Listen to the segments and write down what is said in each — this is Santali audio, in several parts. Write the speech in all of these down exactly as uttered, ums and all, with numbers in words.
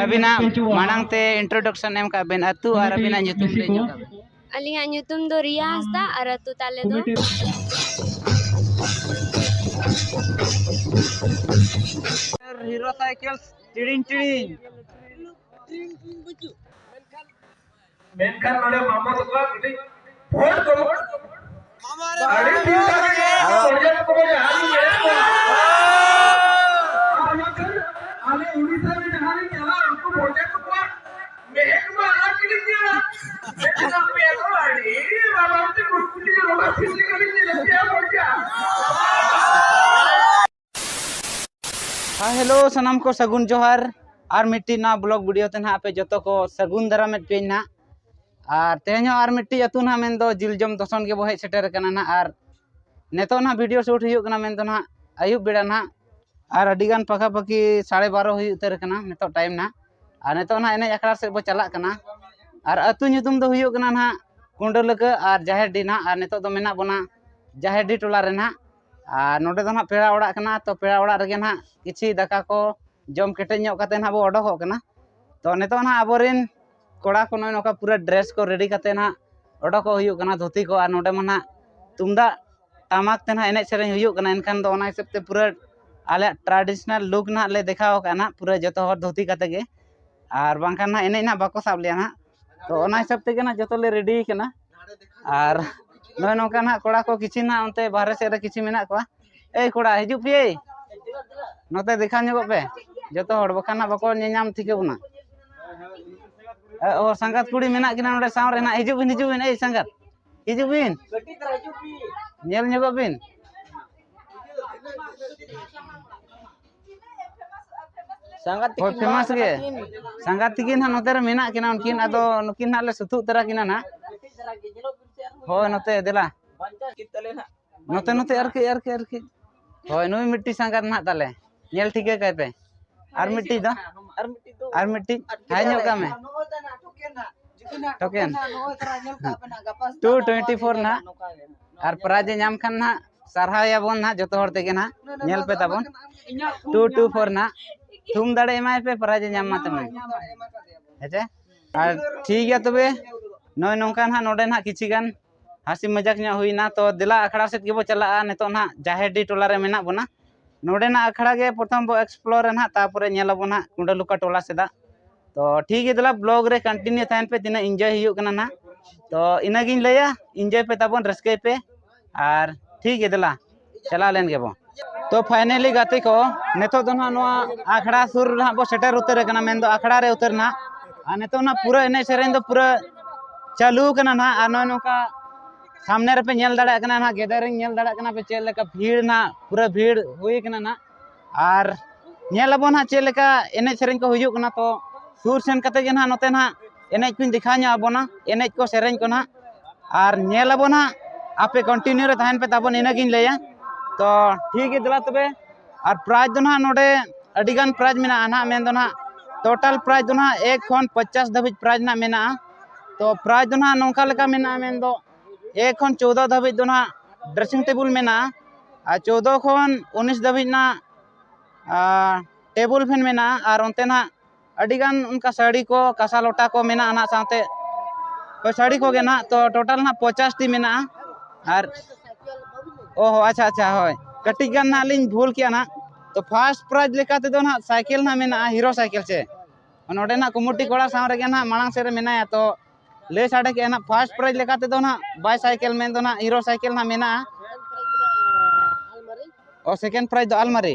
ᱟᱹᱵᱤᱱᱟᱜ ᱢᱟᱲᱟᱝ ᱛᱮ introduction ᱮᱢ ᱠᱟᱜ ᱵᱤᱱ, ᱟᱹᱛᱩ ᱟᱨ ᱟᱹᱵᱤᱱᱟᱜ ᱧᱩᱛᱩᱢ ᱞᱟᱹᱭ ᱧᱚᱜ ᱠᱟᱜ ᱵᱤᱱ᱾ ᱟᱹᱞᱤᱧᱟᱜ ᱧᱩᱛᱩᱢ ᱫᱚ ᱨᱤᱭᱟ ᱦᱟᱸᱥᱫᱟ ᱟᱨ ᱟᱹᱛᱩ ᱛᱟᱞᱮ ᱫᱚ ᱦᱤᱨᱳ ᱥᱟᱭᱠᱮᱞ ᱴᱤᱲᱤᱝ ᱴᱤᱲᱤᱝ᱾ ᱢᱮᱱᱠᱷᱟᱱ ᱱᱚᱰᱮ ᱢᱟᱢᱚ ᱛᱟᱠᱚᱣᱟᱜ ᱠᱟᱹᱴᱤᱡ ᱵᱷᱳᱴ ᱠᱚ ᱟᱹᱰᱤ ᱪᱤᱱᱛᱟ ᱨᱮ ᱢᱮᱱᱟᱜ ᱠᱚᱣᱟ, ᱵᱷᱳᱴ ᱠᱚ ᱡᱟᱦᱟᱸ ᱞᱤᱧ ᱧᱮᱞᱮᱫ ᱠᱚᱣᱟ᱾ ᱟᱨ ᱵᱟᱝᱠᱷᱟᱱ ᱟᱞᱮ ᱩᱲᱤᱥᱥᱟ ᱨᱮ ᱡᱟᱦᱟᱸ ᱞᱤᱧ ᱪᱟᱞᱟᱜᱼᱟ, ᱩᱱᱠᱩ ᱵᱷᱳᱴ ᱠᱚᱣᱟ ᱢᱮᱫ ᱢᱟ ᱟᱞᱟᱜᱽ ᱜᱮᱞᱤᱧ ᱧᱮᱞᱟ᱾ ᱢᱮᱱᱠᱷᱟᱱ ᱟᱯᱮ ᱫᱚ ᱟᱹᱰᱤ ᱨᱟᱵᱟᱝ ᱛᱮ ᱠᱩᱴᱠᱩᱴᱤ ᱨᱚᱵᱟ ᱥᱤᱞᱤ ᱠᱚᱞᱤᱧ ᱧᱮᱞᱮᱫ ᱯᱮᱭᱟ ᱵᱷᱳᱴ᱾ ᱦᱮᱸ, ᱦᱮᱞᱳ, ᱥᱟᱱᱟᱢ ᱠᱚ ᱥᱟᱹᱜᱩᱱ ᱡᱚᱦᱟᱨ᱾ ᱟᱨ ᱢᱤᱫᱴᱤᱡ ᱱᱟᱣᱟ vlog video ᱛᱮ ᱱᱟᱦᱟᱜ ᱟᱯᱮ ᱡᱚᱛᱚ ᱠᱚ ᱥᱟᱹᱜᱩᱱ ᱫᱟᱨᱟᱢᱮᱫ ᱯᱮᱭᱟᱧ ᱱᱟᱦᱟᱜ᱾ ᱟᱨ ᱛᱮᱦᱮᱧ ᱦᱚᱸ ᱟᱨ ᱢᱤᱫᱴᱤᱡ ᱟᱹᱛᱩ ᱱᱟᱦᱟᱜ, ᱢᱮᱱᱫᱚ ᱡᱤᱞᱡᱚᱢ ᱫᱚᱥᱚᱱ ᱜᱮᱵᱚ ᱦᱮᱡ ᱥᱮᱴᱮᱨ ᱟᱠᱟᱱᱟ ᱱᱟᱦᱟᱜ᱾ ᱟᱨ ᱱᱤᱛᱚᱜ ᱱᱟᱦᱟᱜ video shoot ᱦᱩᱭᱩᱜ ᱠᱟᱱᱟ, ᱢᱮᱱᱫᱚ ᱱᱟᱦᱟᱜ ᱟᱹᱭᱩᱵ ᱵᱮᱲᱟ ᱱᱟᱦᱟᱜ᱾ ᱟᱨ ᱟᱹᱰᱤ ᱜᱟᱱ ᱯᱟᱠᱟ ᱯᱟᱠᱤ ᱥᱟᱲᱮ ᱵᱟᱨᱚ ᱦᱩᱭ ᱩᱛᱟᱹᱨ ᱟᱠᱟᱱᱟ ᱱᱤᱛᱚᱜ time ᱱᱟᱦᱟᱜ᱾ ᱟᱨ ᱱᱤᱛᱚᱜ ᱱᱟᱦᱟᱜ ᱮᱱᱮᱡ ᱟᱠᱷᱲᱟ ᱥᱮᱫ ᱵᱚ ᱪᱟᱞᱟᱜ ᱠᱟᱱᱟ᱾ ᱟᱨ ᱟᱹᱛᱩ ᱧᱩᱛᱩᱢ ᱫᱚ ᱦᱩᱭᱩᱜ ᱠᱟᱱᱟ ᱱᱟᱦᱟᱜ ᱠᱩᱸᱰᱟᱹᱞᱟᱹᱠᱟᱹ ᱟᱨ ᱡᱟᱦᱮᱨᱰᱤ ᱱᱟᱦᱟᱜ᱾ ᱟᱨ ᱱᱤᱛᱚᱜ ᱫᱚ ᱢᱮᱱᱟᱜ ᱵᱚᱱᱟ ᱡᱟᱦᱮᱨᱰᱤ ᱴᱚᱞᱟ ᱨᱮ ᱱᱟᱦᱟᱜ᱾ ᱟᱨ ᱱᱚᱰᱮ ᱫᱚ ᱱᱟᱦᱟᱜ ᱯᱮᱲᱟ ᱚᱲᱟᱜ ᱠᱟᱱᱟ, ᱛᱚ ᱯᱮᱲᱟ ᱚᱲᱟᱜ ᱨᱮᱜᱮ ᱱᱟᱦᱟᱜ ᱠᱤᱪᱷᱤ ᱫᱟᱠᱟ ᱠᱚ ᱡᱚᱢ ᱠᱮᱴᱮᱡ ᱧᱚᱜ ᱠᱟᱛᱮ ᱱᱟᱦᱟᱜ ᱵᱚ ᱚᱰᱚᱠᱚᱜ ᱠᱟᱱᱟ᱾ ᱛᱚ ᱱᱤᱛᱚᱜ ᱱᱟᱦᱟᱜ ᱟᱵᱚᱨᱮᱱ ᱠᱚᱲᱟ ᱠᱚ ᱱᱚᱜᱼᱚᱭ ᱱᱚᱝᱠᱟ ᱯᱩᱨᱟᱹ dress ᱠᱚ ready ᱠᱟᱛᱮ ᱱᱟᱦᱟᱜ ᱚᱰᱚᱠᱚᱜ ᱦᱩᱭᱩᱜ ᱠᱟᱱᱟ, ᱫᱷᱩᱛᱤ ᱠᱚ, ᱟᱨ ᱱᱚᱰᱮ ᱢᱟ ᱱᱟᱦᱟᱜ ᱛᱩᱢᱫᱟᱜ ᱴᱟᱢᱟᱠ ᱛᱮ ᱱᱟᱦᱟᱜ ᱮᱱᱮᱡ ᱥᱮᱨᱮᱧ ᱦᱩᱭᱩᱜ ᱠᱟᱱᱟ᱾ ᱮᱱᱠᱷᱟᱱ ᱫᱚ ᱚᱱᱟ ᱦᱤᱥᱟᱹᱵ ᱛᱮ ᱯᱩᱨᱟᱹ ᱟᱞᱮᱭᱟᱜ traditional look ᱱᱟᱦᱟᱜ ᱞᱮ ᱫᱮᱠᱷᱟᱣ ᱠᱟᱜᱼᱟ ᱱᱟᱦᱟᱜ, ᱯᱩᱨᱟᱹ ᱡᱚᱛᱚ ᱦᱚᱲ ᱫᱷᱩᱛᱤ ᱠᱟᱛᱮ ᱜᱮ, ᱟᱨ ᱵᱟᱝᱠᱷᱟᱱ ᱱᱟᱦᱟᱜ ᱮᱱᱮᱡ ᱱᱟᱦᱟᱜ ᱵᱟᱠᱚ ᱥᱟᱵ ᱞᱮᱭᱟ ᱱᱟᱦᱟᱜ᱾ ᱛᱚ ᱚᱱᱟ ᱦᱤᱥᱟᱹᱵ ᱛᱮᱜᱮ ᱱᱟᱦᱟᱜ ᱡᱚᱛᱚ ᱞᱮ ready ᱠᱟᱱᱟ᱾ ᱟᱨ ᱱᱚᱜᱼᱚᱭ ᱱᱚᱝᱠᱟ ᱱᱟᱦᱟᱜ ᱠᱚᱲᱟ ᱠᱚ ᱠᱤᱪᱷᱤ ᱱᱟᱦᱟᱜ ᱚᱱᱛᱮ ᱵᱟᱦᱨᱮ ᱥᱮᱫ ᱨᱮ ᱠᱤᱪᱷᱤ ᱢᱮᱱᱟᱜ ᱠᱚᱣᱟ᱾ ᱮᱭ ᱠᱚᱲᱟ, ᱦᱤᱡᱩᱜ ᱯᱮ, ᱱᱚᱛᱮ ᱫᱮᱠᱷᱟᱣ ᱧᱚᱜᱚᱜ ᱯᱮ ᱡᱚᱛᱚ ᱦᱚᱲ, ᱵᱟᱠᱷᱟᱱ ᱱᱟᱦᱟᱜ ᱵᱟᱠᱚ ᱧᱮᱧᱟᱢ ᱴᱷᱤᱠᱟᱹ ᱵᱚᱱᱟ᱾ ᱮ, ᱚ, ᱥᱟᱸᱜᱟᱛ ᱠᱩᱲᱤ ᱢᱮᱱᱟᱜ ᱠᱤᱱᱟ ᱱᱚᱰᱮ ᱥᱟᱶ ᱨᱮ ᱱᱟᱦᱟᱜ᱾ ᱦᱤᱡᱩᱜ ᱵᱤᱱ, ᱦᱤᱡᱩᱜ ᱵᱤᱱ, ᱮᱭ ᱥᱟᱸᱜᱟᱛ, ᱦᱤᱡᱩᱜ ᱵᱤᱱ, ᱧᱮᱞ ᱧᱚᱜᱚᱜ ᱵᱤᱱ᱾ ᱥᱟᱸᱜᱟᱛ ᱦᱳᱭ, ᱛᱤᱠᱤᱱ famous ᱱᱚᱣᱟ ᱜᱮ᱾ ᱥᱟᱸᱜᱟᱛ ᱛᱤᱠᱤᱱ᱾ ᱥᱟᱸᱜᱟᱛ ᱛᱤᱠᱤᱱ ᱦᱟᱸᱜ ᱱᱚᱛᱮ ᱨᱮ ᱢᱮᱱᱟᱜ ᱠᱤᱱᱟ ᱩᱱᱠᱤᱱ, ᱟᱫᱚ ᱱᱩᱠᱤᱱ ᱦᱟᱸᱜ ᱞᱮ ᱥᱩᱛᱩᱜ ᱩᱛᱟᱹᱨᱟ ᱠᱤᱱᱟ ᱱᱟᱦᱟᱜ᱾ ᱦᱳᱭ, ᱱᱚᱛᱮ ᱫᱮᱞᱟ᱾ ᱵᱟᱧᱪᱟᱣ ᱠᱤᱱ ᱛᱟᱞᱮ ᱱᱟᱦᱟᱜ᱾ ᱱᱚᱛᱮ, ᱱᱚᱛᱮ, ᱟᱨᱠᱤ, ᱟᱨᱠᱤ, ᱟᱨᱠᱤ᱾ ᱦᱳᱭ, ᱱᱩᱭ ᱢᱤᱫᱴᱤᱡ ᱥᱟᱸᱜᱟᱛ ᱱᱟᱦᱟᱜ ᱛᱟᱞᱮ᱾ ᱧᱮᱞ ᱴᱷᱤᱠᱟᱹ ᱠᱟᱭ ᱯᱮ᱾ ᱟᱨ ᱢᱤᱫᱴᱤᱡ ᱫᱚ? ᱟᱨ ᱢᱤᱫᱴᱤᱡ ᱫᱚ? ᱟᱨ ᱢᱤᱫᱴᱤᱡ? ᱟᱨ ᱦᱟᱭ ᱧᱚᱜ ᱠᱟᱜ ᱢᱮ᱾ ᱴᱷᱚᱠᱮᱱ᱾ Two twenty four ᱱᱟᱦᱟᱜ᱾ ᱟᱨ prize ᱮ ᱧᱟᱢ ᱠᱷᱟᱱ ᱱᱟᱦᱟᱜ ᱥᱟᱨᱦᱟᱣ ᱮᱭᱟᱵᱚᱱ ᱱᱟᱦᱟᱜ ᱡᱚᱛᱚ ᱦᱚᱲ ᱛᱮᱜᱮ ᱱᱟᱦᱟᱜ᱾ ᱧᱮᱞ ᱯᱮ ᱛᱟᱵᱚᱱ᱾ Two two four ᱱᱟᱦᱟᱜ᱾ ᱛᱷᱩᱢ ᱫᱟᱲᱮ ᱮᱢᱟᱭ ᱯᱮ, ᱯᱨᱟᱭᱤᱡᱽ ᱮ ᱧᱟᱢ ᱢᱟ ᱛᱟᱢᱟᱭ᱾ ᱦᱮᱸᱪᱮ? ᱟᱨ ᱴᱷᱤᱠ ᱜᱮᱭᱟ ᱛᱚᱵᱮ, ᱱᱚᱜᱼᱚᱭ ᱱᱚᱝᱠᱟ ᱱᱟᱦᱟᱜ ᱱᱚᱰᱮ ᱱᱟᱦᱟᱜ ᱠᱤᱪᱷᱤ ᱜᱟᱱ ᱦᱟᱹᱥᱤ ᱢᱟᱡᱟᱠ ᱧᱚᱜ ᱦᱩᱭᱱᱟ᱾ ᱛᱚ ᱫᱮᱞᱟ ᱟᱠᱷᱲᱟ ᱥᱮᱫ ᱜᱮᱵᱚ ᱪᱟᱞᱟᱜᱼᱟ᱾ ᱱᱤᱛᱚᱜ ᱱᱟᱦᱟᱜ ᱡᱟᱦᱮᱨᱰᱤ ᱴᱚᱞᱟ ᱨᱮ ᱢᱮᱱᱟᱜ ᱵᱚᱱᱟ᱾ ᱱᱚᱰᱮᱱᱟᱜ ᱟᱠᱷᱲᱟ ᱜᱮ ᱯᱨᱚᱛᱷᱚᱢ ᱵᱚ explore ᱟ ᱱᱟᱦᱟᱜ, ᱛᱟᱨᱯᱚᱨᱮ ᱧᱮᱞ ᱟᱵᱚ ᱱᱟᱦᱟᱜ ᱠᱩᱰᱟᱹᱞᱩᱠᱟ ᱴᱚᱞᱟ ᱥᱮᱫᱟᱜ᱾ ᱛᱚ ᱴᱷᱤᱠ ᱜᱮᱭᱟ, ᱫᱮᱞᱟ vlog ᱨᱮ continue ᱛᱟᱦᱮᱱ ᱯᱮ, ᱛᱤᱱᱟᱹᱜ enjoy ᱦᱩᱭᱩᱜ ᱠᱟᱱᱟ ᱱᱟᱦᱟᱜ᱾ ᱛᱚ ᱤᱱᱟᱹᱜᱤᱧ ᱞᱟᱹᱭᱟ, enjoy ᱯᱮ ᱛᱟᱵᱚᱱ, ᱨᱟᱹᱥᱠᱟᱹᱭ ᱯᱮ᱾ ᱟᱨ ᱴᱷᱤᱠ ᱜᱮᱭᱟ, ᱫᱮᱞᱟ ᱪᱟᱞᱟᱣ ᱞᱮᱱ ᱜᱮᱵᱚ᱾ ᱛᱚ finally ᱜᱟᱛᱮ ᱠᱚ, ᱱᱤᱛᱚᱜ ᱫᱚ ᱱᱟᱦᱟᱜ ᱱᱚᱣᱟ ᱟᱠᱷᱲᱟ ᱥᱩᱨ ᱨᱮ ᱱᱟᱦᱟᱜ ᱵᱚ ᱥᱮᱴᱮᱨ ᱩᱛᱟᱹᱨ ᱟᱠᱟᱱᱟ, ᱢᱮᱱᱫᱚ ᱟᱠᱷᱲᱟ ᱨᱮ ᱩᱛᱟᱹᱨ ᱱᱟᱦᱟᱜ᱾ ᱟᱨ ᱱᱤᱛᱚᱜ ᱱᱟᱦᱟᱜ ᱯᱩᱨᱟᱹ ᱮᱱᱮᱡ ᱥᱮᱨᱮᱧ ᱫᱚ ᱯᱩᱨᱟᱹ ᱪᱟᱹᱞᱩ ᱟᱠᱟᱱᱟ ᱱᱟᱦᱟᱜ᱾ ᱟᱨ ᱱᱚᱜᱼᱚᱭ ᱱᱚᱝᱠᱟ ᱥᱟᱢᱱᱮ ᱨᱮᱯᱮ ᱧᱮᱞ ᱫᱟᱲᱮᱭᱟᱜ ᱠᱟᱱᱟ ᱱᱟᱦᱟᱜ, gathering ᱧᱮᱞ ᱫᱟᱲᱮᱭᱟᱜ ᱠᱟᱱᱟ ᱯᱮ ᱪᱮᱫ ᱞᱮᱠᱟ ᱵᱷᱤᱲ ᱱᱟᱦᱟᱜ, ᱯᱩᱨᱟᱹ ᱵᱷᱤᱲ ᱦᱩᱭ ᱟᱠᱟᱱᱟ ᱱᱟᱦᱟᱜ᱾ ᱟᱨ ᱧᱮᱞ ᱟᱵᱚᱱ ᱦᱟᱸᱜ ᱪᱮᱫ ᱞᱮᱠᱟ ᱮᱱᱮᱡ ᱥᱮᱨᱮᱧ ᱠᱚ ᱦᱩᱭᱩᱜ ᱠᱟᱱᱟ᱾ ᱛᱚ ᱥᱩᱨ ᱥᱮᱱ ᱠᱟᱛᱮ ᱜᱮ ᱱᱟᱦᱟᱜ ᱱᱚᱛᱮ ᱱᱟᱦᱟᱜ ᱮᱱᱮᱡ ᱠᱚᱧ ᱫᱮᱠᱷᱟᱣ ᱧᱚᱜ ᱟᱵᱚᱱᱟ, ᱮᱱᱮᱡ ᱠᱚ ᱥᱮᱨᱮᱧ ᱠᱚ ᱱᱟᱦᱟᱜ᱾ ᱟᱨ ᱧᱮᱞ ᱟᱵᱚᱱ ᱦᱟᱸᱜ, ᱟᱯᱮ continue ᱨᱮ ᱛᱟᱦᱮᱱ ᱯᱮ ᱛᱟᱵᱚᱱ, ᱤᱱᱟᱹᱜᱤᱧ ᱞᱟᱹᱭᱟ᱾ ᱛᱚ ᱴᱷᱤᱠ ᱜᱮ, ᱫᱮᱞᱟ ᱛᱚᱵᱮ᱾ ᱟᱨ prize ᱫᱚ ᱱᱟᱦᱟᱜ ᱱᱚᱰᱮ ᱟᱹᱰᱤ ᱜᱟᱱ prize ᱢᱮᱱᱟᱜᱼᱟ ᱱᱟᱦᱟᱜ, ᱢᱮᱱᱫᱚ ᱱᱟᱦᱟᱜ total prize ᱫᱚ ᱱᱟᱦᱟᱜ ᱮᱠ ᱠᱷᱚᱱ ᱯᱚᱧᱪᱟᱥ ᱫᱷᱟᱹᱵᱤᱡ prize ᱱᱟᱦᱟᱜ ᱢᱮᱱᱟᱜᱼᱟ᱾ ᱛᱚ prize ᱫᱚ ᱱᱟᱦᱟᱜ ᱱᱚᱝᱠᱟ ᱞᱮᱠᱟ ᱢᱮᱱᱟᱜᱼᱟ, ᱢᱮᱱᱫᱚ ᱮᱠ ᱠᱷᱚᱱ ᱪᱳᱣᱫᱚ ᱫᱷᱟᱹᱵᱤᱡ ᱫᱚ ᱱᱟᱦᱟᱜ dressing table ᱢᱮᱱᱟᱜᱼᱟ, ᱟᱨ ᱪᱳᱣᱫᱚ ᱠᱷᱚᱱ ᱩᱱᱤᱥ ᱫᱷᱟᱹᱵᱤᱡ ᱱᱟᱦᱟᱜ ᱟᱨ table fan ᱢᱮᱱᱟᱜᱼᱟ, ᱟᱨ ᱚᱱᱛᱮ ᱱᱟᱦᱟᱜ ᱟᱹᱰᱤᱜᱟᱱ ᱚᱱᱠᱟ ᱥᱟᱹᱲᱤ ᱠᱚ, ᱠᱟᱸᱥᱟ ᱞᱚᱴᱟ ᱠᱚ ᱢᱮᱱᱟᱜᱼᱟ ᱱᱟᱦᱟᱜ ᱥᱟᱶᱛᱮ᱾ ᱦᱳᱭ, ᱥᱟᱹᱲᱤ ᱠᱚᱜᱮ ᱱᱟᱦᱟᱜ᱾ ᱛᱚ total ᱱᱟᱦᱟᱜ ᱯᱚᱧᱪᱟᱥ ᱴᱤ ᱢᱮᱱᱟᱜᱼᱟ᱾ ᱟᱨ ᱚ ᱦᱚᱸ, ᱟᱪᱪᱷᱟ ᱟᱪᱪᱷᱟ, ᱦᱳᱭ, ᱠᱟᱹᱴᱤᱡ ᱜᱟᱱ ᱱᱟᱦᱟᱜ ᱞᱤᱧ ᱵᱷᱩᱞ ᱠᱮᱜᱼᱟ ᱱᱟᱦᱟᱜ᱾ ᱛᱚ first prize ᱞᱮᱠᱟ ᱛᱮᱫᱚ ᱱᱟᱦᱟᱜ ᱥᱟᱭᱠᱮᱞ ᱱᱟᱦᱟᱜ ᱢᱮᱱᱟᱜᱼᱟ, ᱦᱤᱨᱳ ᱥᱟᱭᱠᱮᱞ ᱪᱮ᱾ ᱱᱚᱰᱮ ᱱᱟᱦᱟᱜ ᱠᱚᱢᱤᱴᱤ ᱠᱚᱲᱟ ᱥᱟᱶ ᱨᱮᱜᱮ ᱱᱟᱦᱟᱜ ᱢᱟᱲᱟᱝ ᱥᱮᱫ ᱨᱮ ᱢᱮᱱᱟᱭᱟ᱾ ᱛᱚ ᱞᱟᱹᱭ ᱥᱟᱰᱮ ᱠᱮᱜᱼᱟ ᱱᱟᱦᱟᱜ, first prize ᱞᱮᱠᱟ ᱛᱮᱫᱚ ᱱᱟᱦᱟᱜ ᱵᱟᱭ ᱥᱟᱭᱠᱮᱞ, ᱢᱮᱱᱫᱚ ᱱᱟᱦᱟᱜ ᱦᱤᱨᱳ ᱥᱟᱭᱠᱮᱞ ᱱᱟᱦᱟᱜ ᱢᱮᱱᱟᱜᱼᱟ᱾ ᱚ, second prize ᱫᱚ ᱟᱞᱢᱟᱨᱤ᱾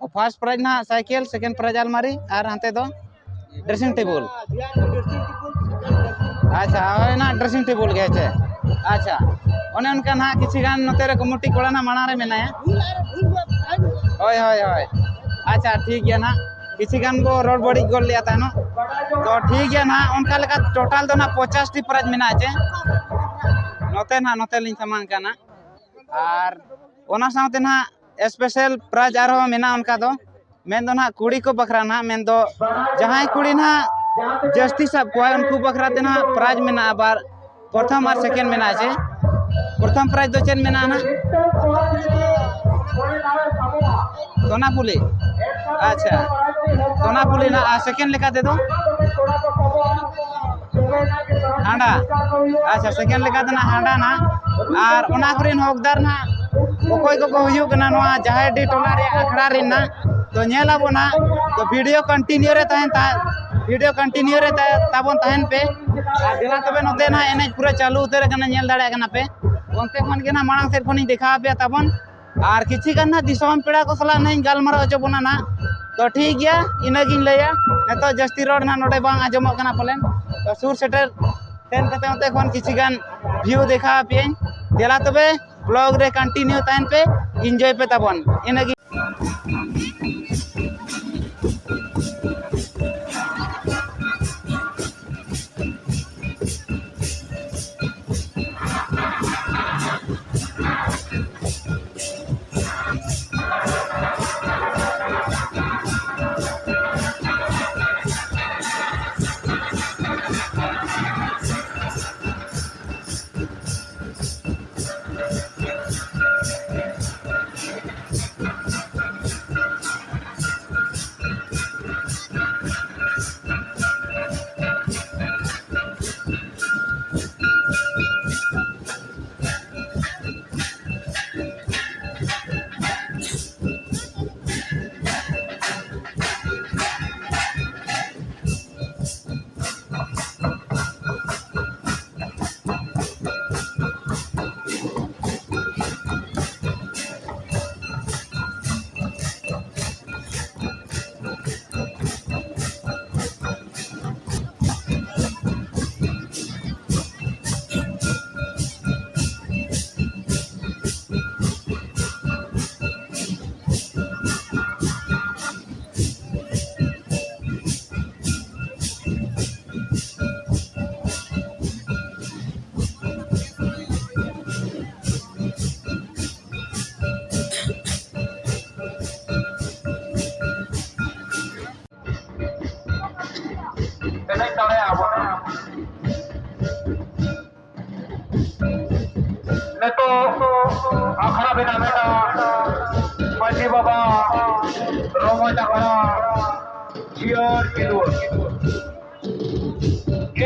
ᱚ, first prize ᱱᱟᱦᱟᱜ ᱥᱟᱭᱠᱮᱞ, second prize ᱟᱞᱢᱟᱨᱤ, ᱟᱨ ᱦᱟᱱᱛᱮ ᱫᱚ dressing table᱾ ᱟᱪᱪᱷᱟ, ᱦᱳᱭ, ᱚᱱᱟ dressing table ᱜᱮ, ᱦᱮᱸ ᱪᱮ? ᱟᱪᱪᱷᱟ, ᱚᱱᱮ ᱚᱱᱠᱟ ᱱᱟᱦᱟᱜ ᱠᱤᱪᱷᱤ ᱜᱟᱱ ᱱᱚᱛᱮ ᱨᱮ ᱠᱚᱢᱤᱴᱤ ᱠᱚᱲᱟ ᱱᱟᱦᱟᱜ ᱢᱟᱲᱟᱝ ᱨᱮ ᱢᱮᱱᱟᱭᱟ᱾ ᱦᱳᱭ, ᱦᱳᱭ, ᱦᱳᱭ᱾ ᱟᱪᱪᱷᱟ, ᱴᱷᱤᱠ ᱜᱮᱭᱟ ᱱᱟᱦᱟᱜ, ᱠᱤᱪᱷᱤ ᱜᱟᱱ ᱵᱚ ᱨᱚᱲ ᱵᱟᱹᱲᱤᱡ ᱜᱚᱫ ᱞᱮᱜᱼᱟ ᱛᱟᱭᱱᱚᱢ᱾ ᱛᱚ ᱴᱷᱤᱠ ᱜᱮᱭᱟ ᱱᱟᱦᱟᱜ, ᱚᱱᱠᱟ ᱞᱮᱠᱟ total ᱫᱚ ᱱᱟᱦᱟᱜ ᱯᱚᱧᱪᱟᱥ ᱴᱤ prize ᱢᱮᱱᱟᱜᱼᱟ ᱪᱮ? ᱱᱚᱛᱮ ᱱᱟᱦᱟᱜ, ᱱᱚᱛᱮ ᱞᱤᱧ ᱥᱟᱢᱟᱝ ᱠᱟᱱᱟ᱾ ᱟᱨ ᱚᱱᱟ ᱥᱟᱶᱛᱮ ᱱᱟᱦᱟᱜ special prize ᱟᱨᱦᱚᱸ ᱢᱮᱱᱟᱜᱼᱟ ᱚᱱᱠᱟ ᱫᱚ, ᱢᱮᱱᱫᱚ ᱱᱟᱦᱟᱜ ᱠᱩᱲᱤ ᱠᱚ ᱵᱟᱠᱷᱨᱟ ᱱᱟᱦᱟᱜ, ᱢᱮᱱᱫᱚ ᱡᱟᱦᱟᱸᱭ ᱠᱩᱲᱤ ᱱᱟᱦᱟᱜ ᱡᱟᱹᱥᱛᱤ ᱥᱟᱵ ᱠᱚᱣᱟᱭ, ᱩᱱᱠᱩ ᱵᱟᱠᱷᱨᱟ ᱛᱮ ᱱᱟᱦᱟᱜ prize ᱢᱮᱱᱟᱜᱼᱟ᱾ ᱟᱵᱟᱨ ᱯᱨᱚᱛᱷᱚᱢ ᱟᱨ second ᱢᱮᱱᱟᱜᱼᱟ ᱪᱮ? ᱯᱨᱚᱛᱷᱚᱢ prize ᱫᱚ ᱪᱮᱫ ᱢᱮᱱᱟᱜᱼᱟ ᱱᱟᱦᱟᱜ? ᱥᱳᱱᱟᱯᱩᱞᱤ᱾ ᱟᱪᱪᱷᱟ, ᱥᱳᱱᱟᱯᱩᱞᱤ ᱱᱟᱜ, ᱟᱨ ᱥᱮᱠᱮᱱᱰ ᱞᱮᱠᱟ ᱛᱮᱫᱚ ᱦᱟᱸᱰᱟ᱾ ᱟᱪᱪᱷᱟ, ᱥᱮᱠᱮᱱᱰ ᱞᱮᱠᱟ ᱛᱮ ᱱᱟᱜ ᱦᱟᱸᱰᱟ ᱱᱟᱜ᱾ ᱟᱨ ᱚᱱᱟ ᱠᱚᱨᱮᱱ ᱦᱚᱠᱫᱟᱨ ᱱᱟᱜ ᱚᱠᱚᱭ ᱠᱚᱠᱚ ᱦᱩᱭᱩᱜ ᱠᱟᱱᱟ ᱱᱚᱣᱟ ᱡᱟᱦᱮᱨᱰᱤ ᱴᱚᱞᱟ ᱨᱮᱭᱟᱜ ᱟᱠᱷᱲᱟ ᱨᱮᱱ ᱱᱟᱜ, ᱛᱚ ᱧᱮᱞ ᱟᱵᱚᱱ ᱱᱟᱜ᱾ ᱛᱚ ᱵᱷᱤᱰᱤᱭᱳ ᱠᱚᱱᱴᱤᱱᱤᱭᱩ ᱨᱮ ᱛᱟᱦᱮᱱ ᱛᱟ-, ᱵᱷᱤᱰᱤᱭᱳ ᱠᱚᱱᱴᱤᱱᱤᱭᱩ ᱨᱮ ᱛᱟ-, ᱛᱟᱵᱚᱱ ᱛᱟᱦᱮᱱ ᱯᱮ᱾ ᱟᱨ ᱫᱮᱞᱟ ᱛᱚᱵᱮ ᱱᱚᱛᱮ ᱱᱟᱜ ᱮᱱᱮᱡ ᱯᱩᱨᱟᱹ ᱪᱟᱹᱞᱩ ᱩᱛᱟᱹᱨ ᱟᱠᱟᱱᱟ, ᱧᱮᱞ ᱫᱟᱲᱮᱭᱟᱜ ᱠᱟᱱᱟ ᱯᱮ᱾ ᱚᱱᱛᱮ ᱠᱷᱚᱱ ᱜᱮ ᱱᱟᱜ ᱢᱟᱲᱟᱝ ᱥᱮᱫ ᱠᱷᱚᱱᱤᱧ ᱫᱮᱠᱷᱟᱣ ᱟᱯᱮᱭᱟ ᱛᱟᱵᱚᱱ᱾ ᱟᱨ ᱠᱤᱪᱷᱤ ᱜᱟᱱ ᱱᱟᱜ ᱫᱤᱥᱚᱢ ᱯᱮᱲᱟ ᱠᱚ ᱥᱟᱞᱟᱜ ᱱᱟᱜ ᱤᱧ ᱜᱟᱞᱢᱟᱨᱟᱣ ᱦᱚᱪᱚ ᱵᱚᱱᱟ ᱱᱟᱜ᱾ ᱛᱚ ᱴᱷᱤᱠ ᱜᱮᱭᱟ, ᱤᱱᱟᱹᱜᱤᱧ ᱞᱟᱹᱭᱟ᱾ ᱱᱤᱛᱚᱜ ᱡᱟᱹᱥᱛᱤ ᱨᱚᱲ ᱱᱟᱜ ᱱᱚᱰᱮ ᱵᱟᱝ ᱟᱸᱡᱚᱢᱚᱜ ᱠᱟᱱᱟ ᱯᱟᱞᱮᱱ᱾ ᱛᱚ ᱥᱩᱨ ᱥᱮᱴᱮᱨ ᱥᱮᱱ ᱠᱟᱛᱮ ᱚᱱᱛᱮ ᱠᱷᱚᱱ ᱠᱤᱪᱷᱤ ᱜᱟᱱ ᱵᱷᱤᱭᱩ ᱫᱮᱠᱷᱟᱣ ᱟᱯᱮᱭᱟᱹᱧ᱾ ᱫᱮᱞᱟ ᱛᱚᱵᱮ ᱵᱞᱚᱜ ᱨᱮ ᱠᱚᱱᱴᱤᱱᱤᱭᱩ ᱛᱟᱦᱮᱱ ᱯᱮ, ᱤᱱᱡᱚᱭ ᱯᱮ ᱛᱟᱵᱚᱱ᱾ ᱤᱱᱟᱹᱜᱮ᱾